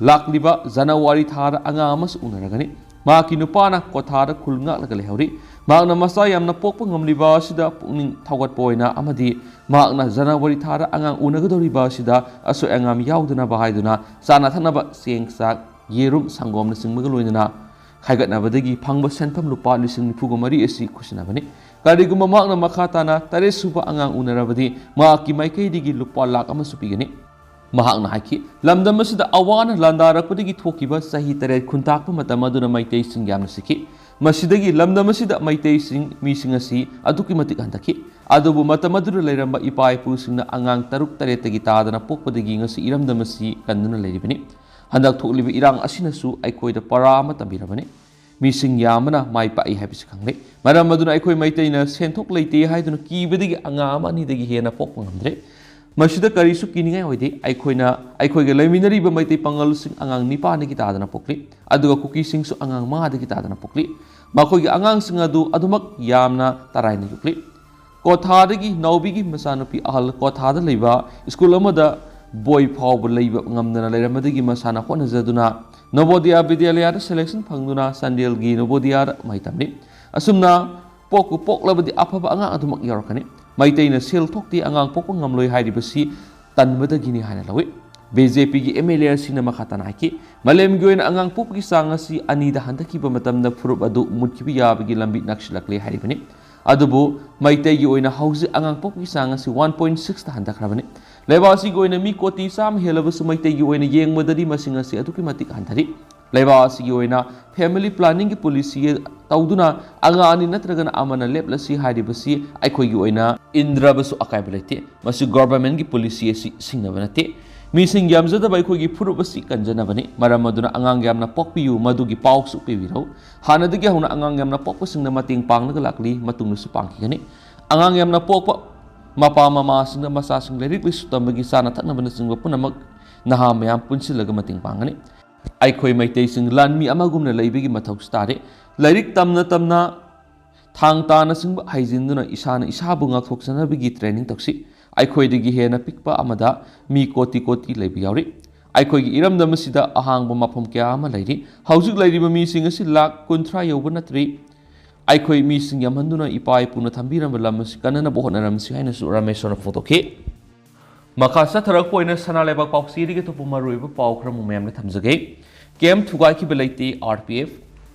ꯂꯥꯛꯂꯤꯕ ꯖꯅꯋꯥꯔꯤ ꯊꯥꯗ ꯑꯉꯥꯡ ꯑꯃꯁꯨ ꯎꯅꯔꯒꯅꯤ꯫ ꯃꯍꯥꯛꯀꯤ ꯅꯨꯄꯥꯅ ꯀꯣꯊꯥꯗ ꯈꯨꯜ ꯉꯥꯛꯂꯒ ꯂꯩꯍꯧꯔꯤ꯫ ꯃꯍꯥꯛꯅ ꯃꯆꯥ ꯌꯥꯝꯅ ꯄꯣꯛꯄ ꯉꯝꯂꯤꯕ ꯑꯁꯤꯗ ꯄꯨꯛꯅꯤꯡ ꯊꯧꯒꯠꯄ ꯑꯣꯏꯅ ꯑꯃꯗꯤ ꯃꯍꯥꯛꯅ ꯖꯅꯋꯥꯔꯤ ꯊꯥꯗ ꯑꯉꯥꯡ ꯎꯅꯒꯗꯧꯔꯤꯕ ꯑꯁꯤꯗ ꯑꯁꯣꯏ ꯑꯉꯥꯝ ꯌꯥꯎꯗꯅꯕ ꯍꯥꯏꯗꯨꯅ ꯆꯥꯅ ꯊꯛꯅꯕ ꯆꯦꯡ, ꯆꯥꯛ, ꯌꯦꯔꯨꯝ, ꯁꯪꯒꯣꯝꯅꯆꯤꯡꯕꯒ ꯂꯣꯏꯅꯅ ꯈꯥꯏꯒꯠꯅꯕꯗꯒꯤ ꯐꯪꯕ ꯁꯦꯟꯐꯝ ꯂꯨꯄꯥ ꯂꯤꯁꯤꯡ ꯅꯤꯐꯨꯒ ꯃꯔꯤ ꯑꯁꯤ ꯈꯨꯠꯁꯤꯟꯅꯕꯅꯤ꯫ ꯀꯔꯤꯒꯨꯝꯕ ꯃꯍꯥꯛꯅ ꯃꯈꯥ ꯇꯥꯅ ꯇꯔꯦꯠ ꯁꯨꯕ ꯑꯉꯥꯡ ꯎꯅꯔꯕꯗꯤ ꯃꯍꯥꯛꯀꯤ ꯃꯥꯏꯀꯩꯗꯒꯤ ꯂꯨꯄꯥ ꯂꯥꯈ ꯑꯃꯁꯨ ꯄꯤꯒꯅꯤ꯫ ꯃꯍꯥꯛꯅ ꯍꯥꯏꯈꯤ, ꯂꯝꯗꯝ ꯑꯁꯤꯗ ꯑꯋꯥꯅ ꯂꯥꯟꯗꯥꯔꯛꯄꯗꯒꯤ ꯊꯣꯛꯈꯤꯕ ꯆꯍꯤ ꯇꯔꯦꯠ ꯈꯨꯟꯇꯥꯛꯄ ꯃꯇꯝ ꯑꯗꯨꯅ ꯃꯩꯇꯩꯁꯤꯡ ꯌꯥꯝꯅ ꯁꯤꯈꯤ꯫ ꯃꯁꯤꯗꯒꯤ ꯂꯝꯗꯝ ꯑꯁꯤꯗ ꯃꯩꯇꯩꯁꯤꯡ, ꯃꯤꯁꯤꯡ ꯑꯁꯤ ꯑꯗꯨꯛꯀꯤ ꯃꯇꯤꯛ ꯍꯟꯊꯈꯤ꯫ ꯑꯗꯨꯕꯨ ꯃꯇꯝ ꯑꯗꯨꯗ ꯂꯩꯔꯝꯕ ꯏꯄꯥ ꯏꯄꯨꯁꯤꯡꯅ ꯑꯉꯥꯡ ꯇꯔꯨꯛ ꯇꯔꯦꯠꯇꯒꯤ ꯇꯥꯗꯅ ꯄꯣꯛꯄꯗꯒꯤ ꯉꯁꯤ ꯏꯔꯝꯗꯝ ꯑꯁꯤ ꯀꯟꯗꯨꯅ ꯂꯩꯔꯤꯕꯅꯤ꯫ ꯍꯟꯗꯛ ꯊꯣꯛꯂꯤꯕ ꯏꯔꯥꯡ ꯑꯁꯤꯅꯁꯨ ꯑꯩꯈꯣꯏꯗ ꯄꯔꯥ ꯑꯃ ꯇꯝꯕꯤꯔꯕꯅꯤ꯫ ꯃꯤꯁꯤꯡ ꯌꯥꯝꯕꯅ ꯃꯥꯏ ꯄꯥꯛꯏ ꯍꯥꯏꯕꯁꯤ ꯈꯪꯂꯦ꯫ ꯃꯔꯝ ꯑꯗꯨꯅ ꯑꯩꯈꯣꯏ ꯃꯩꯇꯩꯅ ꯁꯦꯟꯊꯣꯛ ꯂꯩꯇꯦ ꯍꯥꯏꯗꯨꯅ ꯀꯤꯕꯗꯒꯤ ꯑꯉꯥꯡ ꯑꯃ ꯑꯅꯤꯗꯒꯤ ꯍꯦꯟꯅ ꯄꯣꯛꯄ ꯉꯝꯗ꯭ꯔꯦ꯫ ꯃꯁꯤꯗ ꯀꯔꯤꯁꯨ ꯀꯤꯅꯤꯡꯉꯥꯏ ꯑꯣꯏꯗꯦ꯫ ꯑꯩꯈꯣꯏꯅ, ꯑꯩꯈꯣꯏꯒ ꯂꯩꯃꯤꯟꯅꯔꯤꯕ ꯃꯩꯇꯩ ꯄꯥꯉꯜꯁꯤꯡ ꯑꯉꯥꯡ ꯅꯤꯄꯥꯟꯗꯒꯤ ꯇꯥꯗꯅ ꯄꯣꯛꯂꯤ, ꯑꯗꯨꯒ ꯀꯨꯀꯤꯁꯤꯡꯁꯨ ꯑꯉꯥꯡ ꯃꯉꯥꯗꯒꯤ ꯇꯥꯗꯅ ꯄꯣꯛꯂꯤ꯫ ꯃꯈꯣꯏꯒꯤ ꯑꯉꯥꯡꯁꯤꯡ ꯑꯗꯨ ꯑꯗꯨꯃꯛ ꯌꯥꯝꯅ ꯇꯔꯥꯏꯅ ꯌꯣꯛꯂꯤ꯫ ꯀꯣꯊꯥꯗꯒꯤ ꯅꯥꯎꯕꯤꯒꯤ ꯃꯆꯥꯅꯨꯄꯤ ꯑꯍꯜ ꯀꯣꯊꯥꯗ ꯂꯩꯕ ꯁ꯭ꯀꯨꯜ ꯑꯃꯗ ꯕꯣꯏ ꯐꯥꯎꯕ ꯂꯩꯕ ꯉꯝꯗꯅ ꯂꯩꯔꯝꯕꯗꯒꯤ ꯃꯁꯥꯅ ꯍꯣꯠꯅꯖꯗꯨꯅ ꯅꯣꯕꯣꯗꯤꯌꯥ ꯕꯤꯗ꯭ꯌꯥꯂꯌꯥꯗ selection ꯐꯪꯗꯨꯅ ꯆꯥꯟꯗꯦꯜꯒꯤ ꯅꯣꯕꯣꯗꯤꯌꯥꯗ ꯃꯍꯩ ꯇꯝꯂꯤ꯫ ꯑꯁꯨꯝꯅ ꯄꯣꯛꯄꯨ ꯄꯣꯛꯂꯕꯗꯤ ꯑꯐꯕ ꯑꯉꯥꯡ ꯑꯗꯨꯃꯛ ꯌꯥꯎꯔꯛꯀꯅꯤ꯫ ꯃꯩꯇꯩꯅ ꯁꯦꯜ ꯊꯣꯛꯇꯦ, ꯑꯉꯥꯡ ꯄꯣꯛꯄ ꯉꯝꯂꯣꯏ ꯍꯥꯏꯔꯤꯕꯁꯤ ꯇꯟꯕꯗꯒꯤꯅꯤ ꯍꯥꯏꯅ ꯂꯧꯏ꯫ ꯕꯤ ꯖꯦ ꯄꯤꯒꯤ ꯑꯦꯝ ꯑꯦꯜ ꯑꯦ ꯑꯁꯤꯅ ꯃꯈꯥ ꯇꯥꯅ ꯍꯥꯏꯈꯤ, ꯃꯥꯂꯦꯝꯒꯤ ꯑꯣꯏꯅ ꯑꯉꯥꯡ ꯄꯣꯛꯄꯒꯤ ꯆꯥꯡ ꯑꯁꯤ ꯑꯅꯤꯗ ꯍꯟꯊꯈꯤꯕ ꯃꯇꯝꯗ ꯐꯨꯔꯨꯞ ꯑꯗꯨ ꯃꯨꯠꯈꯤꯕ ꯌꯥꯕꯒꯤ ꯂꯝꯕꯤ ꯅꯛꯁꯤꯜꯂꯛꯂꯦ ꯍꯥꯏꯔꯤꯕꯅꯤ꯫ ꯑꯗꯨꯕꯨ ꯃꯩꯇꯩꯒꯤ ꯑꯣꯏꯅ ꯍꯧꯖꯤꯛ ꯑꯉꯥꯡ ꯄꯣꯛꯄꯒꯤ ꯆꯥꯡ ꯑꯁꯤ one point six ꯇ ꯍꯟꯊꯈ꯭ꯔꯕꯅꯤ꯫ ꯂꯩꯕꯥꯛ ꯑꯁꯤꯒꯤ ꯑꯣꯏꯅ ꯃꯤ ꯀꯣꯇꯤ ꯆꯥꯝꯃ ꯍꯦꯜꯂꯕꯁꯨ ꯃꯩꯇꯩꯒꯤ ꯑꯣꯏꯅ ꯌꯦꯡꯕꯗꯗꯤ ꯃꯁꯤꯡ ꯑꯁꯤ ꯑꯗꯨꯛꯀꯤ ꯃꯇꯤꯛ ꯍꯟꯊꯔꯤ꯫ ꯂꯩꯕꯥꯛ ꯑꯁꯤꯒꯤ ꯑꯣꯏꯅ family planning ꯒꯤ policy ꯇꯧꯗꯨꯅ ꯑꯉꯥꯡ ꯑꯅꯤ ꯅꯠꯇ꯭ꯔꯒꯅ ꯑꯃꯅ ꯂꯦꯞꯂꯁꯤ ꯍꯥꯏꯔꯤꯕꯁꯤ ꯑꯩꯈꯣꯏꯒꯤ ꯑꯣꯏꯅ ꯏꯟꯗ꯭ꯔꯕꯁꯨ ꯑꯀꯥꯏꯕ ꯂꯩꯇꯦ꯫ ꯃꯁꯤ government ꯀꯤ policy ꯑꯁꯤ ꯁꯤꯡꯅꯕ ꯅꯠꯇꯦ꯫ ꯃꯤꯁꯤꯡ ꯌꯥꯝꯖꯗꯕ ꯑꯩꯈꯣꯏꯒꯤ ꯐꯨꯔꯨꯞ ꯑꯁꯤ ꯀꯟꯖꯅꯕꯅꯤ꯫ ꯃꯔꯝ ꯑꯗꯨꯅ ꯑꯉꯥꯡ ꯌꯥꯝꯅ ꯄꯣꯛꯄꯤꯌꯨ, ꯃꯗꯨꯒꯤ ꯄꯥꯎꯁꯨ ꯄꯤꯕꯤꯔꯧ꯫ ꯍꯥꯟꯅꯗꯒꯤ ꯍꯧꯅ ꯑꯉꯥꯡ ꯌꯥꯝꯅ ꯄꯣꯛꯄꯁꯤꯡꯅ ꯃꯇꯦꯡ ꯄꯥꯡꯂꯒ ꯂꯥꯛꯂꯤ, ꯃꯇꯨꯡꯗꯁꯨ ꯄꯥꯡꯈꯤꯒꯅꯤ꯫ ꯑꯉꯥꯡ ꯌꯥꯝꯅ ꯄꯣꯛꯄ ꯃꯄꯥ ꯃꯃꯥꯁꯤꯡꯅ ꯃꯆꯥꯁꯤꯡ ꯂꯥꯏꯔꯤꯛ ꯂꯥꯏꯁꯨ ꯇꯝꯕꯒꯤ ꯆꯥꯅ ꯊꯛꯅꯕꯅꯆꯤꯡꯕ ꯄꯨꯝꯅꯃꯛ ꯅꯍꯥ ꯃꯌꯥꯝ ꯄꯨꯟꯁꯤꯜꯂꯒ ꯃꯇꯦꯡ ꯄꯥꯡꯒꯅꯤ꯫ ꯑꯩꯈꯣꯏ ꯃꯩꯇꯩꯁꯤꯡ ꯂꯥꯟꯃꯤ ꯑꯃꯒꯨꯝꯅ ꯂꯩꯕꯒꯤ ꯃꯊꯧꯁꯨ ꯇꯥꯔꯦ꯫ ꯂꯥꯏꯔꯤꯛ ꯇꯝꯅ ꯇꯝꯅ ꯊꯥꯡ ꯇꯥꯅꯆꯤꯡꯕ ꯍꯩꯖꯤꯟꯗꯨꯅ ꯏꯁꯥꯅ ꯏꯁꯥꯕꯨ ꯉꯥꯛꯊꯣꯛꯆꯅꯕꯒꯤ training ꯇꯧꯁꯤ꯫ ꯑꯩꯈꯣꯏꯗꯒꯤ ꯍꯦꯟꯅ ꯄꯤꯛꯄ ꯑꯃꯗ ꯃꯤ ꯀꯣꯇꯤ ꯀꯣꯇꯤ ꯂꯩꯕ ꯌꯥꯎꯔꯤ꯫ ꯑꯩꯈꯣꯏꯒꯤ ꯏꯔꯝꯗꯝ ꯑꯁꯤꯗ ꯑꯍꯥꯡꯕ ꯃꯐꯝ ꯀꯌꯥ ꯑꯃ ꯂꯩꯔꯤ꯫ ꯍꯧꯖꯤꯛ ꯂꯩꯔꯤꯕ ꯃꯤꯁꯤꯡ ꯑꯁꯤ ꯂꯥꯈ ꯀꯨꯟꯊ꯭ꯔꯥ ꯌꯧꯕ ꯅꯠꯇ꯭ꯔꯤ꯫ ꯑꯩꯈꯣꯏ ꯃꯤꯁꯤꯡ ꯌꯥꯝꯍꯟꯗꯨꯅ ꯏꯄꯥ ꯏꯄꯨꯅ ꯊꯝꯕꯤꯔꯝꯕ ꯂꯝ ꯑꯁꯤ ꯀꯟꯅꯅꯕ ꯍꯣꯠꯅꯔꯝꯁꯤ ꯍꯥꯏꯅꯁꯨ ꯔꯥꯃꯦꯁꯣꯔꯅ ꯐꯣꯡꯗꯣꯛꯈꯤ꯫ ꯃꯈꯥ ꯆꯠꯊꯔꯛꯄ ꯑꯣꯏꯅ ꯁꯅꯥ ꯂꯩꯕꯥꯛ ꯄꯥꯎꯆꯦꯗꯒꯤ ꯑꯇꯣꯞꯄ ꯃꯔꯨꯑꯣꯏꯕ ꯄꯥꯎ ꯈꯔ ꯑꯃꯨꯛ ꯃꯌꯥꯝꯗ ꯊꯝꯖꯒꯦ꯫ ꯀꯦꯝ ꯊꯨꯒꯥꯏꯈꯤꯕ ꯂꯩꯇꯦ, R P F.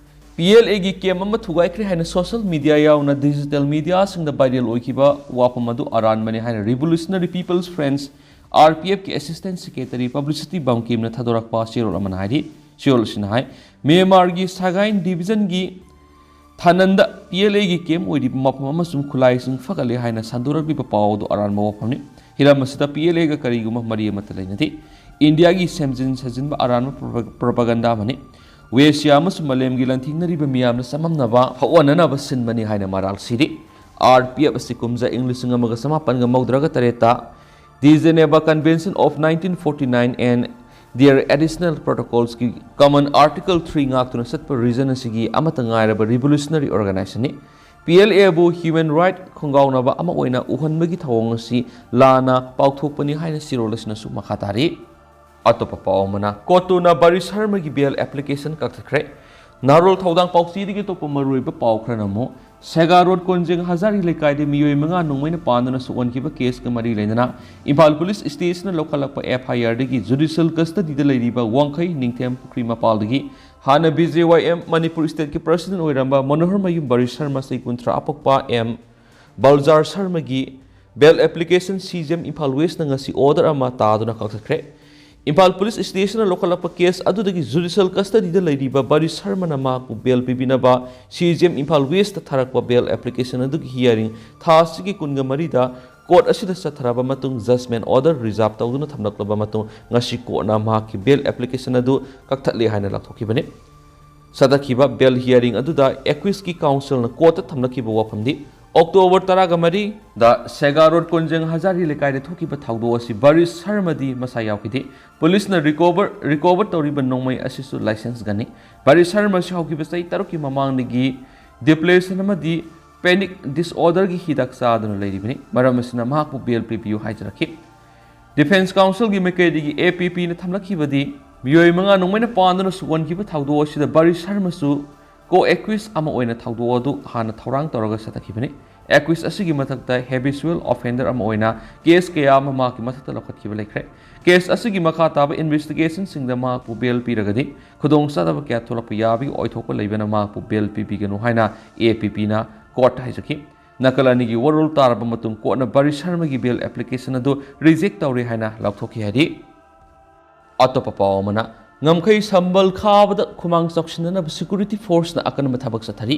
P L ꯑꯦꯒꯤ ꯀꯦꯝ ꯑꯃ ꯊꯨꯒꯥꯏꯈ꯭ꯔꯦ ꯍꯥꯏꯅ ꯁꯣꯁꯤꯌꯦꯜ ꯃꯤꯗꯤꯌꯥ ꯌꯥꯎꯅ ꯗꯤꯖꯤꯇꯦꯜ ꯃꯤꯗꯤꯌꯥꯁꯤꯡꯗ ꯚꯥꯏꯔꯦꯜ ꯑꯣꯏꯈꯤꯕ ꯋꯥꯐꯝ ꯑꯗꯨ ꯑꯔꯥꯟꯕꯅꯤ ꯍꯥꯏꯅ revolutionary peoples front, R P ꯑꯦꯐꯀꯤ ꯑꯦꯁꯤꯁꯇꯦꯟꯠ ꯁꯦꯀ꯭ꯔꯦꯇꯔꯤ ꯄꯕ꯭ꯂꯤꯁꯤꯇꯤ ꯕꯝꯀꯤꯝꯅ ꯊꯥꯗꯣꯔꯛꯄ ꯆꯦꯔꯣꯜ ꯑꯃꯅ ꯍꯥꯏꯔꯤ꯫ ꯆꯦꯔꯣꯜ ꯑꯁꯤꯅ ꯍꯥꯏ, ꯃ꯭ꯌꯥꯟꯃꯥꯔꯒꯤ ꯁꯥꯒꯥꯏꯟ ꯗꯤꯚꯤꯖꯟꯒꯤ ꯊꯥꯅꯟꯗ ꯄꯤ ꯑꯦꯜ ꯑꯦꯒꯤ ꯀꯦꯝ ꯑꯣꯏꯔꯤꯕ ꯃꯐꯝ ꯑꯃꯁꯨꯡ ꯈꯨꯠꯂꯥꯏꯁꯤꯡ ꯐꯒꯠꯂꯦ ꯍꯥꯏꯅ ꯁꯟꯗꯣꯔꯛꯂꯤꯕ ꯄꯥꯎ ꯑꯗꯨ ꯑꯔꯥꯟꯕ ꯋꯥꯐꯝꯅꯤ꯫ ꯍꯤꯔꯝ ꯑꯁꯤꯗ ꯄꯤ ꯑꯦꯜ ꯑꯦꯒ ꯀꯔꯤꯒꯨꯝꯕ ꯃꯔꯤ ꯑꯃꯠꯇ ꯂꯩꯅꯗꯦ꯫ ꯏꯟꯗꯤꯌꯥꯒꯤ ꯁꯦꯝꯖꯤꯟ ꯁꯥꯖꯤꯟꯕ ꯑꯔꯥꯟꯕ ꯄ꯭ꯔꯣꯄ-, ꯄ꯭ꯔꯣꯄꯥꯒꯟꯗꯥ ꯑꯃꯅꯤ꯫ ꯋꯦꯁꯤꯌꯥ ꯑꯃꯁꯨꯡ ꯃꯥꯂꯦꯝꯒꯤ ꯂꯥꯟꯊꯦꯡꯅꯔꯤꯕ ꯃꯤꯌꯥꯝꯅ ꯆꯃꯝꯅꯕ ꯍꯧꯍꯟꯅꯅꯕ ꯁꯤꯟꯕꯅꯤ ꯍꯥꯏꯅ ꯃꯔꯥꯜ ꯁꯤꯔꯤ꯫ ꯑꯥꯔ ꯄꯤ ꯑꯦꯐ ꯑꯁꯤ ꯀꯨꯝꯖꯥ ꯏꯪ ꯂꯤꯁꯤꯡ ꯑꯃꯒ ꯆꯃꯥꯄꯟꯒ ꯃꯧꯗ꯭ꯔꯥꯒ ꯇꯔꯦꯠꯇ The Geneva Convention of nineteen forty-nine and their additional protocolsꯀꯤ common article three ꯉꯥꯛꯇꯨꯅ ꯆꯠꯄ ꯔꯤꯖꯟ ꯑꯁꯤꯒꯤ ꯑꯃꯠꯇ ꯉꯥꯏꯔꯕ ꯔꯤꯚꯣꯂꯨꯁꯅꯔꯤ ꯑꯣꯔꯒꯅꯥꯏꯖꯦꯁꯟꯅꯤ꯫ ꯄꯤ ꯑꯦꯜ ꯑꯦꯕꯨ ꯍ꯭ꯌꯨꯃꯦꯟ ꯔꯥꯏꯠ ꯈꯣꯡꯒꯥꯎꯅꯕ ꯑꯃ ꯑꯣꯏꯅ ꯎꯍꯟꯕꯒꯤ ꯊꯧꯑꯣꯡ ꯑꯁꯤ ꯂꯥꯟꯅ ꯄꯥꯎꯊꯣꯛꯄꯅꯤ ꯍꯥꯏꯅ ꯆꯦꯔꯣꯜ ꯑꯁꯤꯅꯁꯨ ꯃꯈꯥ ꯇꯥꯔꯤ꯫ ꯑꯇꯣꯞꯄ ꯄꯥꯎ ꯑꯃꯅ, ꯀꯣꯔꯠꯇꯨꯅ ꯕꯥꯔꯤ ꯁꯔꯃꯒꯤ ꯕꯦꯜ ꯑꯦꯄ꯭ꯂꯤꯀꯦꯁꯟ ꯀꯛꯊꯠꯈ꯭ꯔꯦ꯫ ꯅꯍꯥꯔꯣꯜ ꯊꯧꯗꯥꯡ ꯄꯥꯎꯆꯦꯗꯒꯤ ꯑꯇꯣꯞꯄ ꯃꯔꯨꯑꯣꯏꯕ ꯄꯥꯎ ꯈꯔꯅ ꯑꯃꯨꯛ, ꯁꯦꯒꯥ ꯔꯣꯗ ꯀꯣꯟꯖꯦꯡ ꯍꯖꯥꯔꯤ ꯂꯩꯀꯥꯏꯗ ꯃꯤꯑꯣꯏ ꯃꯉꯥ ꯅꯣꯡꯃꯩꯅ ꯄꯥꯟꯗꯨꯅ ꯁꯣꯛꯍꯟꯈꯤꯕ ꯀꯦꯁꯀ ꯃꯔꯤ ꯂꯩꯅꯅ ꯏꯝꯐꯥꯜ ꯄꯨꯂꯤꯁ ꯁ꯭ꯇꯦꯁꯟꯅ ꯂꯧꯈꯠꯂꯛꯄ ꯑꯦꯐ ꯑꯥꯏ ꯑꯥꯔꯗꯒꯤ ꯖꯨꯗꯤꯁꯤꯌꯦꯜ ꯀꯁꯇꯗꯤꯗ ꯂꯩꯔꯤꯕ ꯋꯥꯡꯈꯩ ꯅꯤꯡꯊꯦꯝ ꯄꯨꯈ꯭ꯔꯤ ꯃꯄꯥꯜꯗꯒꯤ ꯍꯥꯟꯅ B J Y M Manipur ꯁ꯭ꯇꯦꯠꯀꯤ ꯄ꯭ꯔꯁꯤꯗꯦꯟꯠ ꯑꯣꯏꯔꯝꯕ ꯃꯅꯣꯍꯔꯃꯌꯨꯝ ꯕꯥꯔꯤ ꯁꯔꯃ, ꯆꯍꯤ ꯀꯨꯟꯊ꯭ꯔꯥ, ꯑꯄꯣꯛꯄ ꯑꯦꯝ ꯕꯜꯖꯥꯔ ꯁꯔꯃꯒꯤ bail application C J M Imphal ꯋꯦꯁꯅ ꯉꯁꯤ ꯑꯣꯔꯗꯔ ꯑꯃ ꯇꯥꯗꯨꯅ ꯀꯛꯊꯠꯈ꯭ꯔꯦ꯫ ꯏꯝꯐꯥꯜ ꯄꯨꯂꯤꯁ ꯁ꯭ꯇꯦꯁꯟꯅ ꯂꯧꯈꯠꯂꯛꯄ ꯀꯦꯁ ꯑꯗꯨꯗꯒꯤ ꯖꯨꯗꯤꯁꯤꯌꯦꯜ ꯀꯁꯇꯗꯤꯗ ꯂꯩꯔꯤꯕ ꯕꯥꯔꯤ ꯁꯔꯃꯅ ꯃꯍꯥꯛꯄꯨ ꯕꯦꯜ ꯄꯤꯕꯤꯅꯕ ꯁꯤ ꯖꯤ ꯑꯦꯝ ꯏꯝꯐꯥꯜ ꯋꯦꯁꯇ ꯊꯥꯔꯛꯄ ꯕꯦꯜ ꯑꯦꯄ꯭ꯂꯤꯀꯦꯁꯟ ꯑꯗꯨꯒꯤ ꯍꯤꯌꯥꯔꯤꯡ ꯊꯥ ꯑꯁꯤꯒꯤ ꯀꯨꯟꯒ ꯃꯔꯤꯗ ꯀꯣꯔꯠ ꯑꯁꯤꯗ ꯆꯠꯊꯔꯕ ꯃꯇꯨꯡ ꯖꯖꯃꯦꯟ ꯑꯣꯔꯗꯔ ꯔꯤꯖꯥꯔꯚ ꯇꯧꯗꯨꯅ ꯊꯝꯂꯛꯂꯕ ꯃꯇꯨꯡ ꯉꯁꯤ ꯀꯣꯔꯠꯅ ꯃꯍꯥꯛꯀꯤ ꯕꯦꯜ ꯑꯦꯄ꯭ꯂꯤꯀꯦꯁꯟ ꯑꯗꯨ ꯀꯛꯊꯠꯂꯦ ꯍꯥꯏꯅ ꯂꯥꯎꯊꯣꯛꯈꯤꯕꯅꯤ꯫ ꯆꯠꯊꯈꯤꯕ ꯕꯦꯜ ꯍꯤꯌꯥꯔꯤꯡ ꯑꯗꯨꯗ ꯑꯦꯀ꯭ꯌꯨꯁꯀꯤ ꯀꯥꯎꯟꯁꯤꯜꯅ ꯀꯣꯔꯠꯇ ꯊꯝꯂꯛꯈꯤꯕ ꯋꯥꯐꯝꯗꯤ, ꯑꯣꯛꯇꯣꯕꯔ ꯇꯔꯥꯒ ꯃꯔꯤꯗ ꯁꯦꯒꯥ ꯔꯣꯗ ꯀꯣꯟꯖꯦꯡ ꯍꯖꯥꯔꯤ ꯂꯩꯀꯥꯏꯗ ꯊꯣꯛꯈꯤꯕ ꯊꯧꯗꯣꯛ ꯑꯁꯤ ꯕꯥꯔꯤ ꯁꯔꯃꯗꯤ ꯃꯁꯥ ꯌꯥꯎꯈꯤꯗꯦ꯫ ꯄꯨꯂꯤꯁꯅ ꯔꯤꯀꯣꯚꯔ, ꯔꯤꯀꯣꯚꯔ ꯇꯧꯔꯤꯕ ꯅꯣꯡꯃꯩ ꯑꯁꯤꯁꯨ ꯂꯥꯏꯁꯦꯟꯁ ꯒꯟꯅꯤ꯫ ꯕꯥꯔꯤ ꯁꯔꯃ ꯑꯁꯤ ꯍꯧꯈꯤꯕ ꯆꯍꯤ ꯇꯔꯨꯛꯀꯤ ꯃꯃꯥꯡꯗꯒꯤ ꯗꯤꯄ꯭ꯔꯦꯁꯟ ꯑꯃꯗꯤ ꯄꯦꯅꯤꯛ ꯗꯤꯁꯑꯣꯔꯗꯔꯒꯤ ꯍꯤꯗꯥꯛ ꯆꯥꯗꯨꯅ ꯂꯩꯔꯤꯕꯅꯤ꯫ ꯃꯔꯝ ꯑꯁꯤꯅ ꯃꯍꯥꯛꯄꯨ ꯕꯦꯜ ꯄꯤꯕꯤꯌꯨ ꯍꯥꯏꯖꯔꯛꯈꯤ꯫ ꯗꯤꯐꯦꯟꯁ ꯀꯥꯎꯟꯁꯤꯜꯒꯤ ꯃꯥꯏꯀꯩꯗꯒꯤ ꯑꯦ ꯄꯤ ꯄꯤꯅ ꯊꯝꯂꯛꯈꯤꯕꯗꯤ, ꯃꯤꯑꯣꯏ ꯃꯉꯥ ꯅꯣꯡꯃꯩꯅ ꯄꯥꯟꯗꯨꯅ ꯁꯣꯛꯍꯟꯈꯤꯕ ꯊꯧꯗꯣꯛ ꯑꯁꯤꯗ ꯕꯥꯔꯤ ꯁꯔꯃꯁꯨ ꯀꯣ ꯑꯦꯀ꯭ꯌꯨꯁ ꯑꯃ ꯑꯣꯏꯅ ꯊꯧꯗꯣꯛ ꯑꯗꯨ ꯍꯥꯟꯅ ꯊꯧꯔꯥꯡ ꯇꯧꯔꯒ ꯆꯠꯊꯈꯤꯕꯅꯤ꯫ ꯑꯦꯀ꯭ꯌꯨꯁ ꯑꯁꯤꯒꯤ ꯃꯊꯛꯇ ꯍꯦꯕꯤꯆꯨꯋꯦꯜ ꯑꯣꯐꯦꯟꯗꯔ ꯑꯃ ꯑꯣꯏꯅ ꯀꯦꯁ ꯀꯌꯥ ꯑꯃ ꯃꯍꯥꯛꯀꯤ ꯃꯊꯛꯇ ꯂꯧꯈꯠꯈꯤꯕ ꯂꯩꯈ꯭ꯔꯦ꯫ ꯀꯦꯁ ꯑꯁꯤꯒꯤ ꯃꯈꯥ ꯇꯥꯕ ꯏꯟꯚꯦꯁꯇꯤꯒꯦꯁꯟꯁꯤꯡꯗ ꯃꯍꯥꯛꯄꯨ ꯕꯦꯜ ꯄꯤꯔꯒꯗꯤ, ꯈꯨꯗꯣꯡꯆꯥꯗꯕ ꯀꯌꯥ ꯊꯣꯛꯂꯛꯄ ꯌꯥꯕꯒꯤ ꯑꯣꯏꯊꯣꯛꯄ ꯂꯩꯕꯅ ꯃꯍꯥꯛꯄꯨ ꯕꯦꯜ ꯄꯤꯕꯤꯒꯅꯨ ꯍꯥꯏꯅ ꯑꯦ ꯄꯤ ꯄꯤꯅ ꯀꯣꯔꯠꯇ ꯍꯥꯏꯖꯈꯤ꯫ ꯅꯥꯀꯜ ꯑꯅꯤꯒꯤ ꯋꯥꯔꯣꯜ ꯇꯥꯔꯕ ꯃꯇꯨꯡ ꯀꯣꯔꯠꯅ ꯕꯥꯔꯤ ꯁꯔꯃꯒꯤ ꯕꯦꯜ ꯑꯦꯄ꯭ꯂꯤꯀꯦꯁꯟ ꯑꯗꯨ ꯔꯤꯖꯦꯛ ꯇꯧꯔꯦ ꯍꯥꯏꯅ ꯂꯥꯎꯊꯣꯛꯈꯤ ꯍꯥꯏꯔꯤ꯫ ꯑꯇꯣꯞꯄ ꯄꯥꯎ ꯑꯃꯅ, ꯉꯝꯈꯩ ꯁꯝꯕꯜ ꯈꯥꯕꯗ ꯈꯨꯃꯥꯡ ꯆꯥꯎꯁꯤꯟꯅꯅꯕ ꯁꯦꯀ꯭ꯌꯨꯔꯤꯇꯤ ꯐꯣꯔꯁꯅ ꯑꯀꯟꯕ ꯊꯕꯛ ꯆꯠꯊꯔꯤ꯫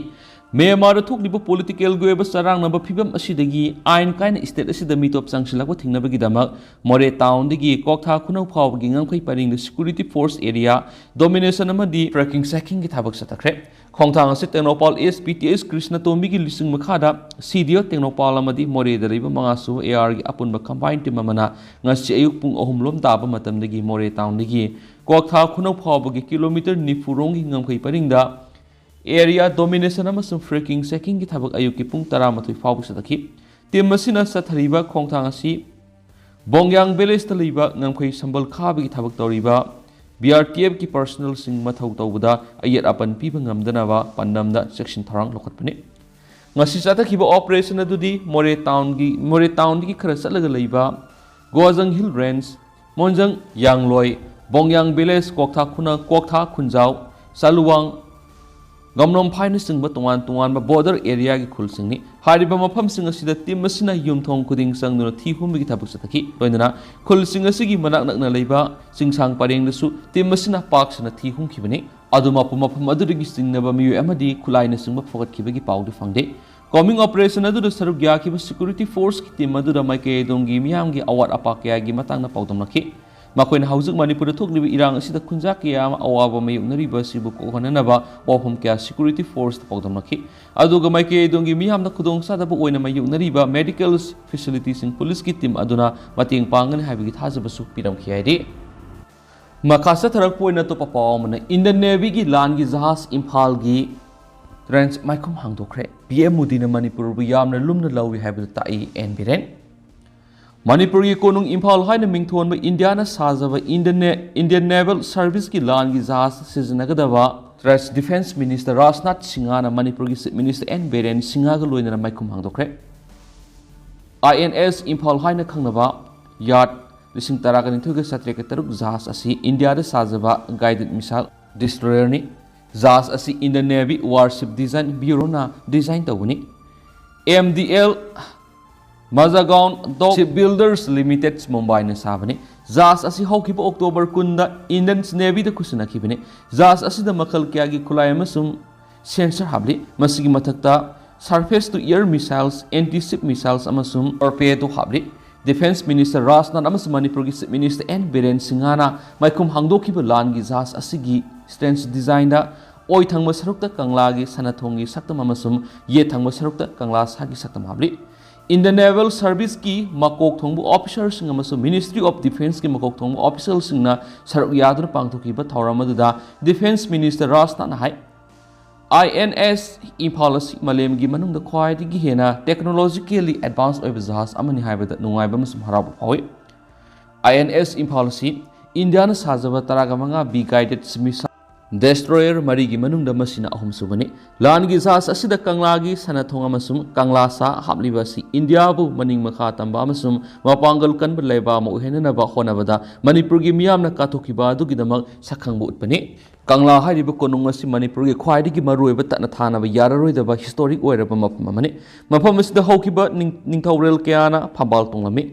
ꯃ꯭ꯌꯥꯟꯃꯥꯔꯗ ꯊꯣꯛꯂꯤꯕ ꯄꯣꯂꯤꯇꯤꯀꯦꯜꯒꯤ ꯑꯣꯏꯕ ꯆꯔꯥꯡꯅꯕ ꯐꯤꯕꯝ ꯑꯁꯤꯗꯒꯤ ꯑꯥꯏꯟ ꯀꯥꯏꯅ ꯁ꯭ꯇꯦꯠ ꯑꯁꯤꯗ ꯃꯤꯇꯣꯞ ꯆꯪꯁꯤꯜꯂꯛꯄ ꯊꯤꯡꯅꯕꯒꯤꯗꯃꯛ ꯃꯣꯔꯦ ꯇꯥꯎꯟꯗꯒꯤ ꯀ꯭ꯋꯥꯛꯊꯥ ꯈꯨꯅꯧ ꯐꯥꯎꯕꯒꯤ ꯉꯝꯈꯩ ꯄꯔꯤꯡꯗ ꯁꯦꯀ꯭ꯌꯨꯔꯤꯇꯤ ꯐꯣꯔꯁ ꯑꯦꯔꯤꯌꯥ ꯗꯣꯃꯤꯅꯦꯁꯟ ꯑꯃꯗꯤ ꯐ꯭ꯔꯦꯀꯤꯡ ꯁꯦꯀꯤꯡꯒꯤ ꯊꯕꯛ ꯆꯠꯊꯈ꯭ꯔꯦ꯫ ꯈꯣꯡꯊꯥꯡ ꯑꯁꯤ ꯇꯦꯡꯅꯧꯄꯥꯜ ꯑꯦꯁ ꯄꯤ ꯇꯤ ꯑꯦꯁ ꯀ꯭ꯔꯤꯁꯅꯇꯣꯝꯕꯤꯒꯤ ꯂꯨꯆꯤꯡ ꯃꯈꯥꯗ ꯁꯤ ꯗꯤ ꯑꯦꯜ ꯇꯦꯡꯅꯧꯄꯥꯜ ꯑꯃꯗꯤ ꯃꯣꯔꯦꯗ ꯂꯩꯕ ꯃꯉꯥꯁꯨꯕ ꯑꯦ ꯑꯥꯔꯒꯤ ꯑꯄꯨꯟꯕ ꯀꯝꯕꯥꯏꯟ ꯇꯤꯝ ꯑꯃꯅ ꯉꯁꯤ ꯑꯌꯨꯛ ꯄꯨꯡ ꯑꯍꯨꯝ ꯂꯣꯝ ꯇꯥꯕ ꯃꯇꯝꯗꯒꯤ ꯃꯣꯔꯦ ꯇꯥꯎꯟꯗꯒꯤ ꯀ꯭ꯋꯥꯛꯊꯥ ꯈꯨꯅꯧ ꯐꯥꯎꯕꯒꯤ ꯀꯤꯂꯣꯃꯤꯇꯔ ꯅꯤꯐꯨ ꯔꯣꯝꯒꯤ ꯉꯝꯈꯩ ꯄꯔꯤꯡꯗ ꯑꯦꯔꯤꯌꯥ ꯗꯣꯃꯤꯅꯦꯁꯟ ꯑꯃꯁꯨꯡ ꯐ꯭ꯔꯦꯀꯤꯡ ꯁꯦꯀꯤꯡꯒꯤ ꯊꯕꯛ ꯑꯌꯨꯛꯀꯤ ꯄꯨꯡ ꯇꯔꯥꯃꯥꯊꯣꯏ ꯐꯥꯎꯕ ꯆꯠꯊꯈꯤ꯫ ꯇꯤꯝ ꯑꯁꯤꯅ ꯆꯠꯊꯔꯤꯕ ꯈꯣꯡꯊꯥꯡ ꯑꯁꯤ ꯕꯣꯡꯌꯥꯡ ꯚꯤꯂꯦꯖꯇ ꯂꯩꯕ ꯉꯝꯈꯩ ꯁꯝꯕꯜ ꯈꯥꯕꯒꯤ ꯊꯕꯛ ꯇꯧꯔꯤꯕ ꯕꯤ ꯑꯥꯔ ꯇꯤ ꯑꯦꯐꯀꯤ ꯄꯔꯁꯅꯦꯜꯁꯤꯡ ꯃꯊꯧ ꯇꯧꯕꯗ ꯑꯌꯦꯠ ꯑꯄꯟ ꯄꯤꯕ ꯉꯝꯗꯅꯕ ꯄꯥꯟꯗꯝꯗ ꯆꯦꯛꯁꯤꯟ ꯊꯧꯔꯥꯡ ꯂꯧꯈꯠꯄꯅꯤ꯫ ꯉꯁꯤ ꯆꯠꯊꯈꯤꯕ ꯑꯣꯄꯔꯦꯁꯟ ꯑꯗꯨꯗꯤ ꯃꯣꯔꯦ ꯇꯥꯎꯟꯒꯤ, ꯃꯣꯔꯦ ꯇꯥꯎꯟꯗꯒꯤ ꯈꯔ ꯆꯠꯂꯒ ꯂꯩꯕ ꯒꯣꯖꯪ ꯍꯤꯜ ꯔꯦꯟꯖ, ꯃꯣꯟꯖꯪ ꯌꯥꯡꯂꯣꯏ, ꯕꯣꯡꯌꯥꯡ ꯚꯤꯂꯦꯖ, ꯀ꯭ꯋꯥꯛꯊꯥ ꯈꯨꯅ-, ꯀ꯭ꯋꯥꯛꯊꯥ ꯈꯨꯟꯖꯥꯎ, ꯆꯥꯂꯨꯋꯥꯡ, ꯒꯝꯂꯣꯝꯐꯥꯏꯅꯆꯤꯡꯕ ꯇꯣꯉꯥꯟ ꯇꯣꯉꯥꯟꯕ ꯕꯣꯔꯗꯔ ꯑꯦꯔꯤꯌꯥꯒꯤ ꯈꯨꯜꯁꯤꯡꯅꯤ꯫ ꯍꯥꯏꯔꯤꯕ ꯃꯐꯝꯁꯤꯡ ꯑꯁꯤꯗ ꯇꯤꯝ ꯑꯁꯤꯅ ꯌꯨꯝꯊꯣꯡ ꯈꯨꯗꯤꯡ ꯆꯪꯗꯨꯅ ꯊꯤ ꯍꯨꯝꯕꯒꯤ ꯊꯕꯛ ꯆꯠꯊꯈꯤ꯫ ꯂꯣꯏꯅꯅ ꯈꯨꯜꯁꯤꯡ ꯑꯁꯤꯒꯤ ꯃꯅꯥꯛ ꯅꯛꯅ ꯂꯩꯕ ꯆꯤꯡꯁꯥꯡ ꯄꯔꯦꯡꯗꯁꯨ ꯇꯤꯝ ꯑꯁꯤꯅ ꯄꯥꯛ ꯁꯟꯅ ꯊꯤ ꯍꯨꯝꯈꯤꯕꯅꯤ꯫ ꯑꯗꯨꯃꯛꯄꯨ, ꯃꯐꯝ ꯑꯗꯨꯗꯒꯤ ꯆꯤꯡꯅꯕ ꯃꯤꯑꯣꯏ ꯑꯃꯗꯤ ꯈꯨꯠꯂꯥꯏꯅꯆꯤꯡꯕ ꯐꯒꯠꯈꯤꯕꯒꯤ ꯄꯥꯎꯗꯤ ꯐꯪꯗꯦ꯫ ꯀꯣꯝꯕꯤꯡ ꯑꯣꯄꯔꯦꯁꯟ ꯑꯗꯨꯗ ꯁꯔꯨꯛ ꯌꯥꯈꯤꯕ ꯁꯦꯀ꯭ꯌꯨꯔꯤꯇꯤ ꯐꯣꯔꯁꯀꯤ ꯇꯤꯝ ꯑꯗꯨꯗ ꯃꯥꯏꯀꯩ ꯑꯗꯣꯝꯒꯤ ꯃꯤꯌꯥꯝꯒꯤ ꯑꯋꯥꯠ ꯑꯄꯥ ꯀꯌꯥꯒꯤ ꯃꯇꯥꯡꯗ ꯄꯥꯎꯗꯝꯂꯛꯈꯤ꯫ ꯃꯈꯣꯏꯅ ꯍꯧꯖꯤꯛ ꯃꯅꯤꯄꯨꯔꯗ ꯊꯣꯛꯂꯤꯕ ꯏꯔꯥꯡ ꯑꯁꯤꯗ ꯈꯨꯟꯖꯥ ꯀꯌꯥ ꯑꯃ ꯑꯋꯥꯕ ꯃꯥꯌꯣꯛꯅꯔꯤꯕ ꯑꯁꯤꯕꯨ ꯀꯣꯛꯍꯟꯅꯅꯕ ꯋꯥꯐꯝ ꯀꯌꯥ ꯁꯦꯀ꯭ꯌꯨꯔꯤꯇꯤ ꯐꯣꯔꯁꯇ ꯄꯥꯎꯗꯝꯂꯛꯈꯤ꯫ ꯑꯗꯨꯒ ꯃꯥꯏꯀꯩ ꯑꯗꯣꯝꯒꯤ ꯃꯤꯌꯥꯝꯅ ꯈꯨꯗꯣꯡꯆꯥꯗꯕ ꯑꯣꯏꯅ ꯃꯥꯌꯣꯛꯅꯔꯤꯕ ꯃꯦꯗꯤꯀꯦꯜ ꯐꯦꯁꯤꯂꯤꯇꯤꯁꯤꯡ ꯄꯨꯂꯤꯁꯀꯤ ꯇꯤꯝ ꯑꯗꯨꯅ ꯃꯇꯦꯡ ꯄꯥꯡꯒꯅꯤ ꯍꯥꯏꯕꯒꯤ ꯊꯥꯖꯕꯁꯨ ꯄꯤꯔꯝꯈꯤ ꯍꯥꯏꯔꯤ꯫ ꯃꯈꯥ ꯆꯠꯊꯔꯛꯄ ꯑꯣꯏꯅ ꯑꯇꯣꯞꯄ ꯄꯥꯎ ꯑꯃꯅ, ꯏꯟꯗꯤꯌꯟ ꯅꯦꯚꯤꯒꯤ ꯂꯥꯟꯒꯤ ꯖꯍꯥꯖ ꯏꯝꯐꯥꯜꯒꯤ ꯇ꯭ꯔꯦꯟꯁ ꯃꯥꯏꯈꯨꯝ ꯍꯥꯡꯗꯣꯛꯈ꯭ꯔꯦ꯫ ꯄꯤ ꯑꯦꯝ ꯃꯣꯗꯤꯅ ꯃꯅꯤꯄꯨꯔꯕꯨ ꯌꯥꯝꯅ ꯂꯨꯝꯅ ꯂꯧꯏ ꯍꯥꯏꯕꯗꯨ ꯇꯥꯛꯏ ꯑꯦꯟ ꯕꯤꯔꯦꯟ꯫ ꯃꯅꯤꯄꯨꯔꯒꯤ ꯀꯣꯅꯨꯡ ꯏꯝꯐꯥꯜ ꯍꯥꯏꯅ ꯃꯤꯡꯊꯣꯟꯕ ꯏꯟꯗꯤꯌꯥꯅ ꯁꯥꯖꯕ ꯏꯟꯗꯤꯌꯟ ꯅꯦꯚꯦꯜ ꯁꯔꯚꯤꯁꯀꯤ ꯂꯥꯟꯒꯤ ꯖꯍꯥꯖ ꯁꯤꯖꯤꯟꯅꯒꯗꯕ ꯇ꯭ꯔꯦꯟꯁ ꯗꯤꯐꯦꯟꯁ ꯃꯤꯅꯤꯁꯇꯔ ꯔꯥꯖꯅꯥꯊ ꯁꯤꯡꯍꯥꯅ ꯃꯅꯤꯄꯨꯔꯒꯤ ꯆꯤꯐ ꯃꯤꯅꯤꯁꯇꯔ ꯑꯦꯟ ꯕꯤꯔꯦꯟ ꯁꯤꯡꯍꯒ ꯂꯣꯏꯅꯅ ꯃꯥꯏꯈꯨꯝ ꯍꯥꯡꯗꯣꯛꯈ꯭ꯔꯦ꯫ ꯑꯥꯏ ꯑꯦꯟ ꯑꯦꯁ ꯏꯝꯐꯥꯜ ꯍꯥꯏꯅ ꯈꯪꯅꯕ ꯌꯥꯠ ꯂꯤꯁꯤꯡ ꯇꯔꯥꯒ ꯅꯤꯊꯣꯏꯒ ꯆꯥꯇ꯭ꯔꯦꯠꯀ ꯇꯔꯨꯛ ꯖꯍꯥꯖ ꯑꯁꯤ ꯏꯟꯗꯤꯌꯥꯗ ꯁꯥꯖꯕ ꯒꯥꯏꯗꯦꯗ ꯃꯤꯁꯥꯏꯜ ꯗꯤꯁꯇ꯭ꯔꯣꯌꯔꯅꯤ꯫ ꯖꯍꯥꯖ ꯑꯁꯤ ꯏꯟꯗꯤꯌꯟ ꯅꯦꯚꯤ ꯋꯥꯔꯁꯤꯞ ꯗꯤꯖꯥꯏꯟ ꯕ꯭ꯌꯨꯔꯣꯅ ꯗꯤꯖꯥꯏꯟ ꯇꯧꯕꯅꯤ꯫ M D L Mazagaon dock shipbuilders limited ꯃꯨꯝꯕꯥꯏꯅ ꯁꯥꯕꯅꯤ꯫ ꯖꯍꯥꯖ ꯑꯁꯤ ꯍꯧꯈꯤꯕ ꯑꯣꯛꯇꯣꯕꯔ ꯀꯨꯟꯗ ꯏꯟꯗꯤꯌꯟ ꯅꯦꯚꯤꯗ ꯈꯨꯠꯁꯤꯟꯅꯈꯤꯕꯅꯤ꯫ ꯖꯍꯥꯖ ꯑꯁꯤꯗ ꯃꯈꯜ ꯀꯌꯥꯒꯤ ꯈꯨꯠꯂꯥꯏ ꯑꯃꯁꯨꯡ ꯁꯦꯟꯁꯔ ꯍꯥꯞꯂꯤ꯫ ꯃꯁꯤꯒꯤ ꯃꯊꯛꯇ surface to air missiles, anti ship missiles ꯑꯃꯁꯨꯡ torpedo happily. Defence minister Rajnath ꯑꯃꯁꯨꯡ ꯃꯅꯤꯄꯨꯔꯒꯤ ꯆꯤꯐ ꯃꯤꯅꯤꯁꯇꯔ ꯑꯦꯟ ꯕꯤꯔꯦꯟ ꯁꯤꯡꯍꯅ ꯃꯥꯏꯈꯨꯝ ꯍꯥꯡꯗꯣꯛꯈꯤꯕ ꯂꯥꯟꯒꯤ ꯖꯍꯥꯖ ꯑꯁꯤꯒꯤ ꯁ꯭ꯇꯦꯟꯁ ꯗꯤꯖꯥꯏꯟꯗ ꯑꯣꯏ ꯊꯪꯕ ꯁꯔꯨꯛꯇ ꯀꯪꯂꯥꯒꯤ ꯁꯅꯥꯊꯣꯡꯒꯤ ꯁꯛꯇꯝ ꯑꯃꯁꯨꯡ ꯌꯦꯠ ꯊꯪꯕ ꯁꯔꯨꯛꯇ ꯀꯪꯂꯥ ꯁꯥꯒꯤ ꯁꯛꯇꯝ ꯍꯥꯞꯂꯤ꯫ ꯏꯟꯗꯤꯌꯟ ꯅꯦꯚꯦꯜ ꯁꯔꯚꯤꯁꯀꯤ ꯃꯀꯣꯛ ꯊꯣꯡꯕ ꯑꯣꯐꯤꯁꯔꯁꯤꯡ ꯑꯃꯁꯨꯡ ꯃꯤꯅꯤꯁꯇ꯭ꯔꯤ ꯑꯣꯐ ꯗꯤꯐꯦꯟꯁꯀꯤ ꯃꯀꯣꯛ ꯊꯣꯡꯕ ꯑꯣꯐꯤꯁꯔꯁꯤꯡꯅ ꯁꯔꯨꯛ ꯌꯥꯗꯨꯅ ꯄꯥꯡꯊꯣꯛꯈꯤꯕ ꯊꯧꯔꯝ ꯑꯗꯨꯗ ꯗꯤꯐꯦꯟꯁ ꯃꯤꯅꯤꯁꯇꯔ ꯔꯥꯖꯅꯥꯊꯅ ꯍꯥꯏ, ꯑꯥꯏ ꯑꯦꯟ ꯑꯦꯁ ꯏꯝꯐꯥꯜ ꯑꯁꯤ ꯃꯥꯂꯦꯝꯒꯤ ꯃꯅꯨꯡꯗ ꯈ꯭ꯋꯥꯏꯗꯒꯤ ꯍꯦꯟꯅ technologically advance ꯑꯣꯏꯕ ꯖꯍꯥꯖ ꯑꯃꯅꯤ ꯍꯥꯏꯕꯗ ꯅꯨꯡꯉꯥꯏꯕ ꯑꯃꯁꯨꯡ ꯍꯔꯥꯎꯕ ꯐꯥꯎꯏ꯫ ꯑꯥꯏ ꯑꯦꯟ ꯑꯦꯁ ꯏꯝꯐꯥꯜ ꯑꯁꯤ ꯏꯟꯗꯤꯌꯥꯅ ꯁꯥꯖꯕ ꯇꯔꯥꯒ ꯃꯉꯥ B guided missile destroyer ꯃꯔꯤꯒꯤ ꯃꯅꯨꯡꯗ ꯃꯁꯤꯅ ꯑꯍꯨꯝꯁꯨꯕꯅꯤ꯫ ꯂꯥꯟꯒꯤ ꯖꯍꯥꯖ ꯑꯁꯤꯗ ꯀꯪꯂꯥꯒꯤ ꯁꯅꯥꯊꯣꯡ ꯑꯃꯁꯨꯡ ꯀꯪꯂꯥ ꯁꯥ ꯍꯥꯞꯂꯤꯕ ꯑꯁꯤ ꯏꯟꯗꯤꯌꯥꯕꯨ ꯃꯅꯤꯡ ꯃꯈꯥ ꯇꯝꯕ ꯑꯃꯁꯨꯡ ꯃꯄꯥꯡꯒꯜ ꯀꯟꯕ ꯂꯩꯕꯥꯛ ꯑꯃ ꯑꯣꯏꯍꯟꯅꯅꯕ ꯍꯣꯠꯅꯕꯗ ꯃꯅꯤꯄꯨꯔꯒꯤ ꯃꯤꯌꯥꯝꯅ ꯀꯠꯊꯣꯛꯈꯤꯕ ꯑꯗꯨꯒꯤꯗꯃꯛ ꯁꯛꯈꯪꯕ ꯎꯠꯄꯅꯤ꯫ ꯀꯪꯂꯥ ꯍꯥꯏꯔꯤꯕ ꯀꯣꯅꯨꯡ ꯑꯁꯤ ꯃꯅꯤꯄꯨꯔꯒꯤ ꯈ꯭ꯋꯥꯏꯗꯒꯤ ꯃꯔꯨꯑꯣꯏꯕ ꯇꯠꯅ ꯊꯥꯅꯕ ꯌꯥꯔꯔꯣꯏꯗꯕ historic ꯑꯣꯏꯔꯕ ꯃꯐꯝ ꯑꯃꯅꯤ꯫ ꯃꯐꯝ ꯑꯁꯤꯗ ꯍꯧꯈꯤꯕ ꯅꯤꯡ-, ꯅꯤꯡꯊꯧꯔꯦꯜ ꯀꯌꯥꯅ ꯐꯝꯕꯥꯜ ꯇꯣꯡꯂꯝꯃꯤ꯫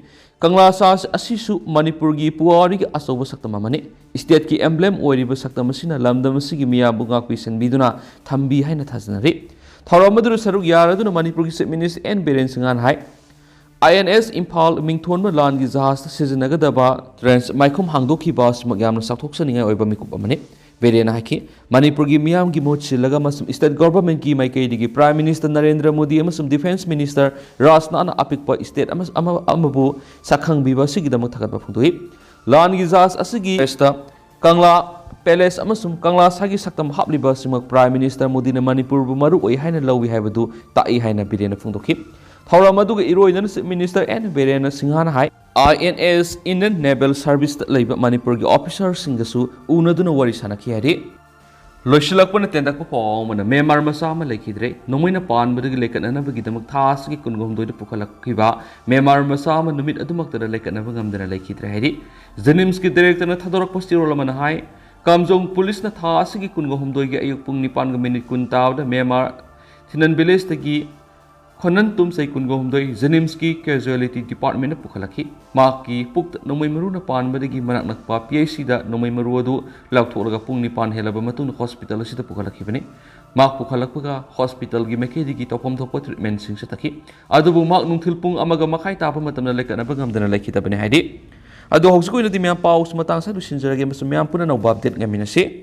ꯀꯪꯂꯥ ꯁꯥ ꯑꯁꯤꯁꯨ ꯃꯅꯤꯄꯨꯔꯒꯤ ꯄꯨꯋꯥꯔꯤꯒꯤ ꯑꯆꯧꯕ ꯁꯛꯇꯝ ꯑꯃꯅꯤ꯫ Stateꯀꯤ emblem ꯑꯣꯏꯔꯤꯕ ꯁꯛꯇꯝ ꯑꯁꯤꯅ ꯂꯝꯗꯝ ꯑꯁꯤꯒꯤ ꯃꯤꯌꯥꯝꯕꯨ ꯉꯥꯛꯄꯤ ꯁꯦꯟꯕꯤꯗꯨꯅ ꯊꯝꯕꯤ ꯍꯥꯏꯅ ꯊꯥꯖꯅꯔꯤ꯫ ꯊꯧꯔꯝ ꯑꯗꯨꯗ ꯁꯔꯨꯛ ꯌꯥꯔꯗꯨꯅ ꯃꯅꯤꯄꯨꯔꯒꯤ Chief Minister N ꯕꯤꯔꯦꯟ ꯁꯤꯡꯍꯅ ꯍꯥꯏ, ꯑꯥꯏ ꯑꯦꯟ ꯑꯦꯁ ꯏꯝꯐꯥꯜ ꯃꯤꯡꯊꯣꯟꯕ ꯂꯥꯟꯒꯤ ꯖꯍꯥꯖꯇ ꯁꯤꯖꯤꯟꯅꯒꯗꯕ trench ꯃꯥꯏꯈꯨꯝ ꯍꯥꯡꯗꯣꯛꯈꯤꯕ ꯑꯁꯤꯃꯛ ꯌꯥꯝꯅ ꯆꯥꯎꯊꯣꯛꯆꯅꯤꯡꯉꯥꯏ ꯑꯣꯏꯕ ꯃꯤꯀꯨꯞ ꯑꯃꯅꯤ꯫ ꯕꯤꯔꯦꯟꯅ ꯍꯥꯏꯈꯤ, ꯃꯅꯤꯄꯨꯔꯒꯤ ꯃꯤꯌꯥꯝꯒꯤ ꯃꯍꯨꯠ ꯁꯤꯜꯂꯒ ꯑꯃꯁꯨꯡ state governmentꯀꯤ ꯃꯥꯏꯀꯩꯗꯒꯤ Prime Minister ꯅꯔꯦꯟꯗ꯭ꯔ ꯃꯣꯗꯤ ꯑꯃꯁꯨꯡ Defence Minister ꯔꯥꯖꯅꯥꯊꯅ ꯑꯄꯤꯛꯄ state ꯑꯃ, ꯑꯃ, ꯑꯃꯕꯨ ꯁꯛꯈꯪꯕꯤꯕ ꯑꯁꯤꯒꯤꯗꯃꯛ ꯊꯥꯒꯠꯄ ꯐꯣꯡꯗꯣꯛꯏ꯫ ꯂꯥꯟꯒꯤ ꯖꯍꯥꯖ ꯑꯁꯤꯒꯤ ꯀꯪꯂꯥ ꯄꯦꯂꯦꯁ ꯑꯃꯁꯨꯡ ꯀꯪꯂꯥ ꯁꯥꯒꯤ ꯁꯛꯇꯝ ꯍꯥꯞꯂꯤꯕ ꯑꯁꯤꯃꯛ ꯄ꯭ꯔꯥꯏꯝ ꯃꯤꯅꯤꯁꯇꯔ ꯃꯣꯗꯤꯅ ꯃꯅꯤꯄꯨꯔꯕꯨ ꯃꯔꯨ ꯑꯣꯏ ꯍꯥꯏꯅ ꯂꯧꯏ ꯍꯥꯏꯕꯗꯨ ꯇꯥꯛꯏ ꯍꯥꯏꯅ ꯕꯤꯔꯦꯟꯅ ꯐꯣꯡꯗꯣꯛꯈꯤ꯫ ꯊꯧꯔꯝ ꯑꯗꯨꯒ ꯏꯔꯣꯏꯅꯅ ꯆꯤꯐ ꯃꯤꯅꯤꯁꯇꯔ ꯑꯦꯟ ꯕꯤꯔꯦꯟꯅ ꯁꯤꯡꯍꯥꯅ ꯍꯥꯏ, I N S, Indian naval ꯁꯔꯚꯤꯁꯇ ꯂꯩꯕ ꯃꯅꯤꯄꯨꯔꯒꯤ ꯑꯣꯐꯤꯁꯔꯁꯤꯡꯒꯁꯨ ꯎꯅꯗꯨꯅ ꯋꯥꯔꯤ ꯁꯥꯅꯈꯤ ꯍꯥꯏꯔꯤ꯫ ꯂꯣꯏꯁꯤꯜꯂꯛꯄꯅ ꯇꯦꯟꯗꯛꯄ ꯄꯥꯎ ꯑꯃꯅ, ꯃ꯭ꯌꯥꯟꯃꯥꯔ ꯃꯆꯥ ꯑꯃ ꯂꯩꯈꯤꯗ꯭ꯔꯦ꯫ ꯅꯣꯡꯃꯩꯅ ꯄꯥꯟꯕꯗꯒꯤ ꯂꯩꯀꯠꯅꯅꯕꯒꯤꯗꯃꯛ ꯊꯥ ꯑꯁꯤꯒꯤ ꯀꯨꯟꯒ ꯍꯨꯝꯗꯣꯏꯗ ꯄꯨꯈꯠꯂꯛꯈꯤꯕ ꯃ꯭ꯌꯥꯟꯃꯥꯔ ꯃꯆꯥ ꯑꯃ ꯅꯨꯃꯤꯠ ꯑꯗꯨꯃꯛꯇꯗ ꯂꯩꯀꯠꯅꯕ ꯉꯝꯗꯅ ꯂꯩꯈꯤꯗ꯭ꯔꯦ ꯍꯥꯏꯔꯤ꯫ ꯖꯦꯅꯤꯝꯁꯀꯤ ꯗꯥꯏꯔꯦꯛꯇꯔꯅ ꯊꯥꯗꯣꯔꯛꯄ ꯆꯦꯔꯣꯜ ꯑꯃꯅ ꯍꯥꯏ, ꯀꯥꯝꯖꯣꯡ ꯄꯨꯂꯤꯁꯅ ꯊꯥ ꯑꯁꯤꯒꯤ ꯀꯨꯟꯒ ꯍꯨꯝꯗꯣꯏꯒꯤ ꯑꯌꯨꯛ ꯄꯨꯡ ꯅꯤꯄꯥꯟꯒ ꯃꯤꯅꯤꯠ ꯀꯨꯟ ꯇꯥꯕꯗ ꯃ꯭ꯌꯥꯟꯃꯥꯔ ꯊꯤꯅꯟ ꯚꯤꯂꯦꯖꯇꯒꯤ ꯈꯣꯅꯟ ꯇꯨꯝꯆꯩ ꯀꯨꯟꯒ ꯍꯨꯝꯗꯣꯏ ꯖꯦꯅꯤꯝꯁꯀꯤ ꯀꯦꯖꯨꯋꯦꯂꯤꯇꯤ ꯗꯤꯄꯥꯔꯠꯃꯦꯟꯅ ꯄꯨꯈꯠꯂꯛꯈꯤ꯫ ꯃꯍꯥꯛꯀꯤ ꯄꯨꯛꯇ ꯅꯣꯡꯃꯩ ꯃꯔꯨꯅ ꯄꯥꯟꯕꯗꯒꯤ ꯃꯅꯥꯛ ꯅꯛꯄ ꯄꯤ ꯑꯩꯆ ꯁꯤꯗ ꯅꯣꯡꯃꯩ ꯃꯔꯨ ꯑꯗꯨ ꯂꯧꯊꯣꯛꯂꯒ ꯄꯨꯡ ꯅꯤꯄꯥꯟ ꯍꯦꯜꯂꯕ ꯃꯇꯨꯡꯗ ꯍꯣꯁꯄꯤꯇꯥꯜ ꯑꯁꯤꯗ ꯄꯨꯈꯠꯂꯛꯈꯤꯕꯅꯤ꯫ ꯃꯍꯥꯛ ꯄꯨꯈꯠꯂꯛꯄꯒ ꯍꯣꯁꯄꯤꯇꯥꯜꯒꯤ ꯃꯥꯏꯀꯩꯗꯒꯤ ꯇꯧꯐꯝ ꯊꯣꯛꯄ ꯇ꯭ꯔꯤꯠꯃꯦꯟꯁꯤꯡ ꯆꯠꯊꯈꯤ꯫ ꯑꯗꯨꯕꯨ ꯃꯍꯥꯛ ꯅꯨꯡꯊꯤꯜ ꯄꯨꯡ ꯑꯃꯒ ꯃꯈꯥꯏ ꯇꯥꯕ ꯃꯇꯝꯗ ꯂꯩꯀꯠꯅꯕ ꯉꯝꯗꯅ ꯂꯩꯈꯤꯗꯕꯅꯤ ꯍꯥꯏꯔꯤ꯫ ꯑꯗꯣ ꯍꯧꯖꯤꯛꯀꯤ ꯑꯣꯏꯅꯗꯤ ꯃꯌꯥꯝ ꯄꯥꯎꯁꯤ ꯃꯇꯥꯡ ꯑꯁꯤꯗ ꯂꯣꯏꯁꯤꯟꯖꯔꯒꯦ ꯑꯃꯁꯨꯡ ꯃꯌꯥꯝ ꯄꯨꯟꯅ ꯑꯅꯧꯕ ꯑꯞꯗꯦꯠ ꯉꯥꯏꯃꯤꯟꯅꯁꯤ꯫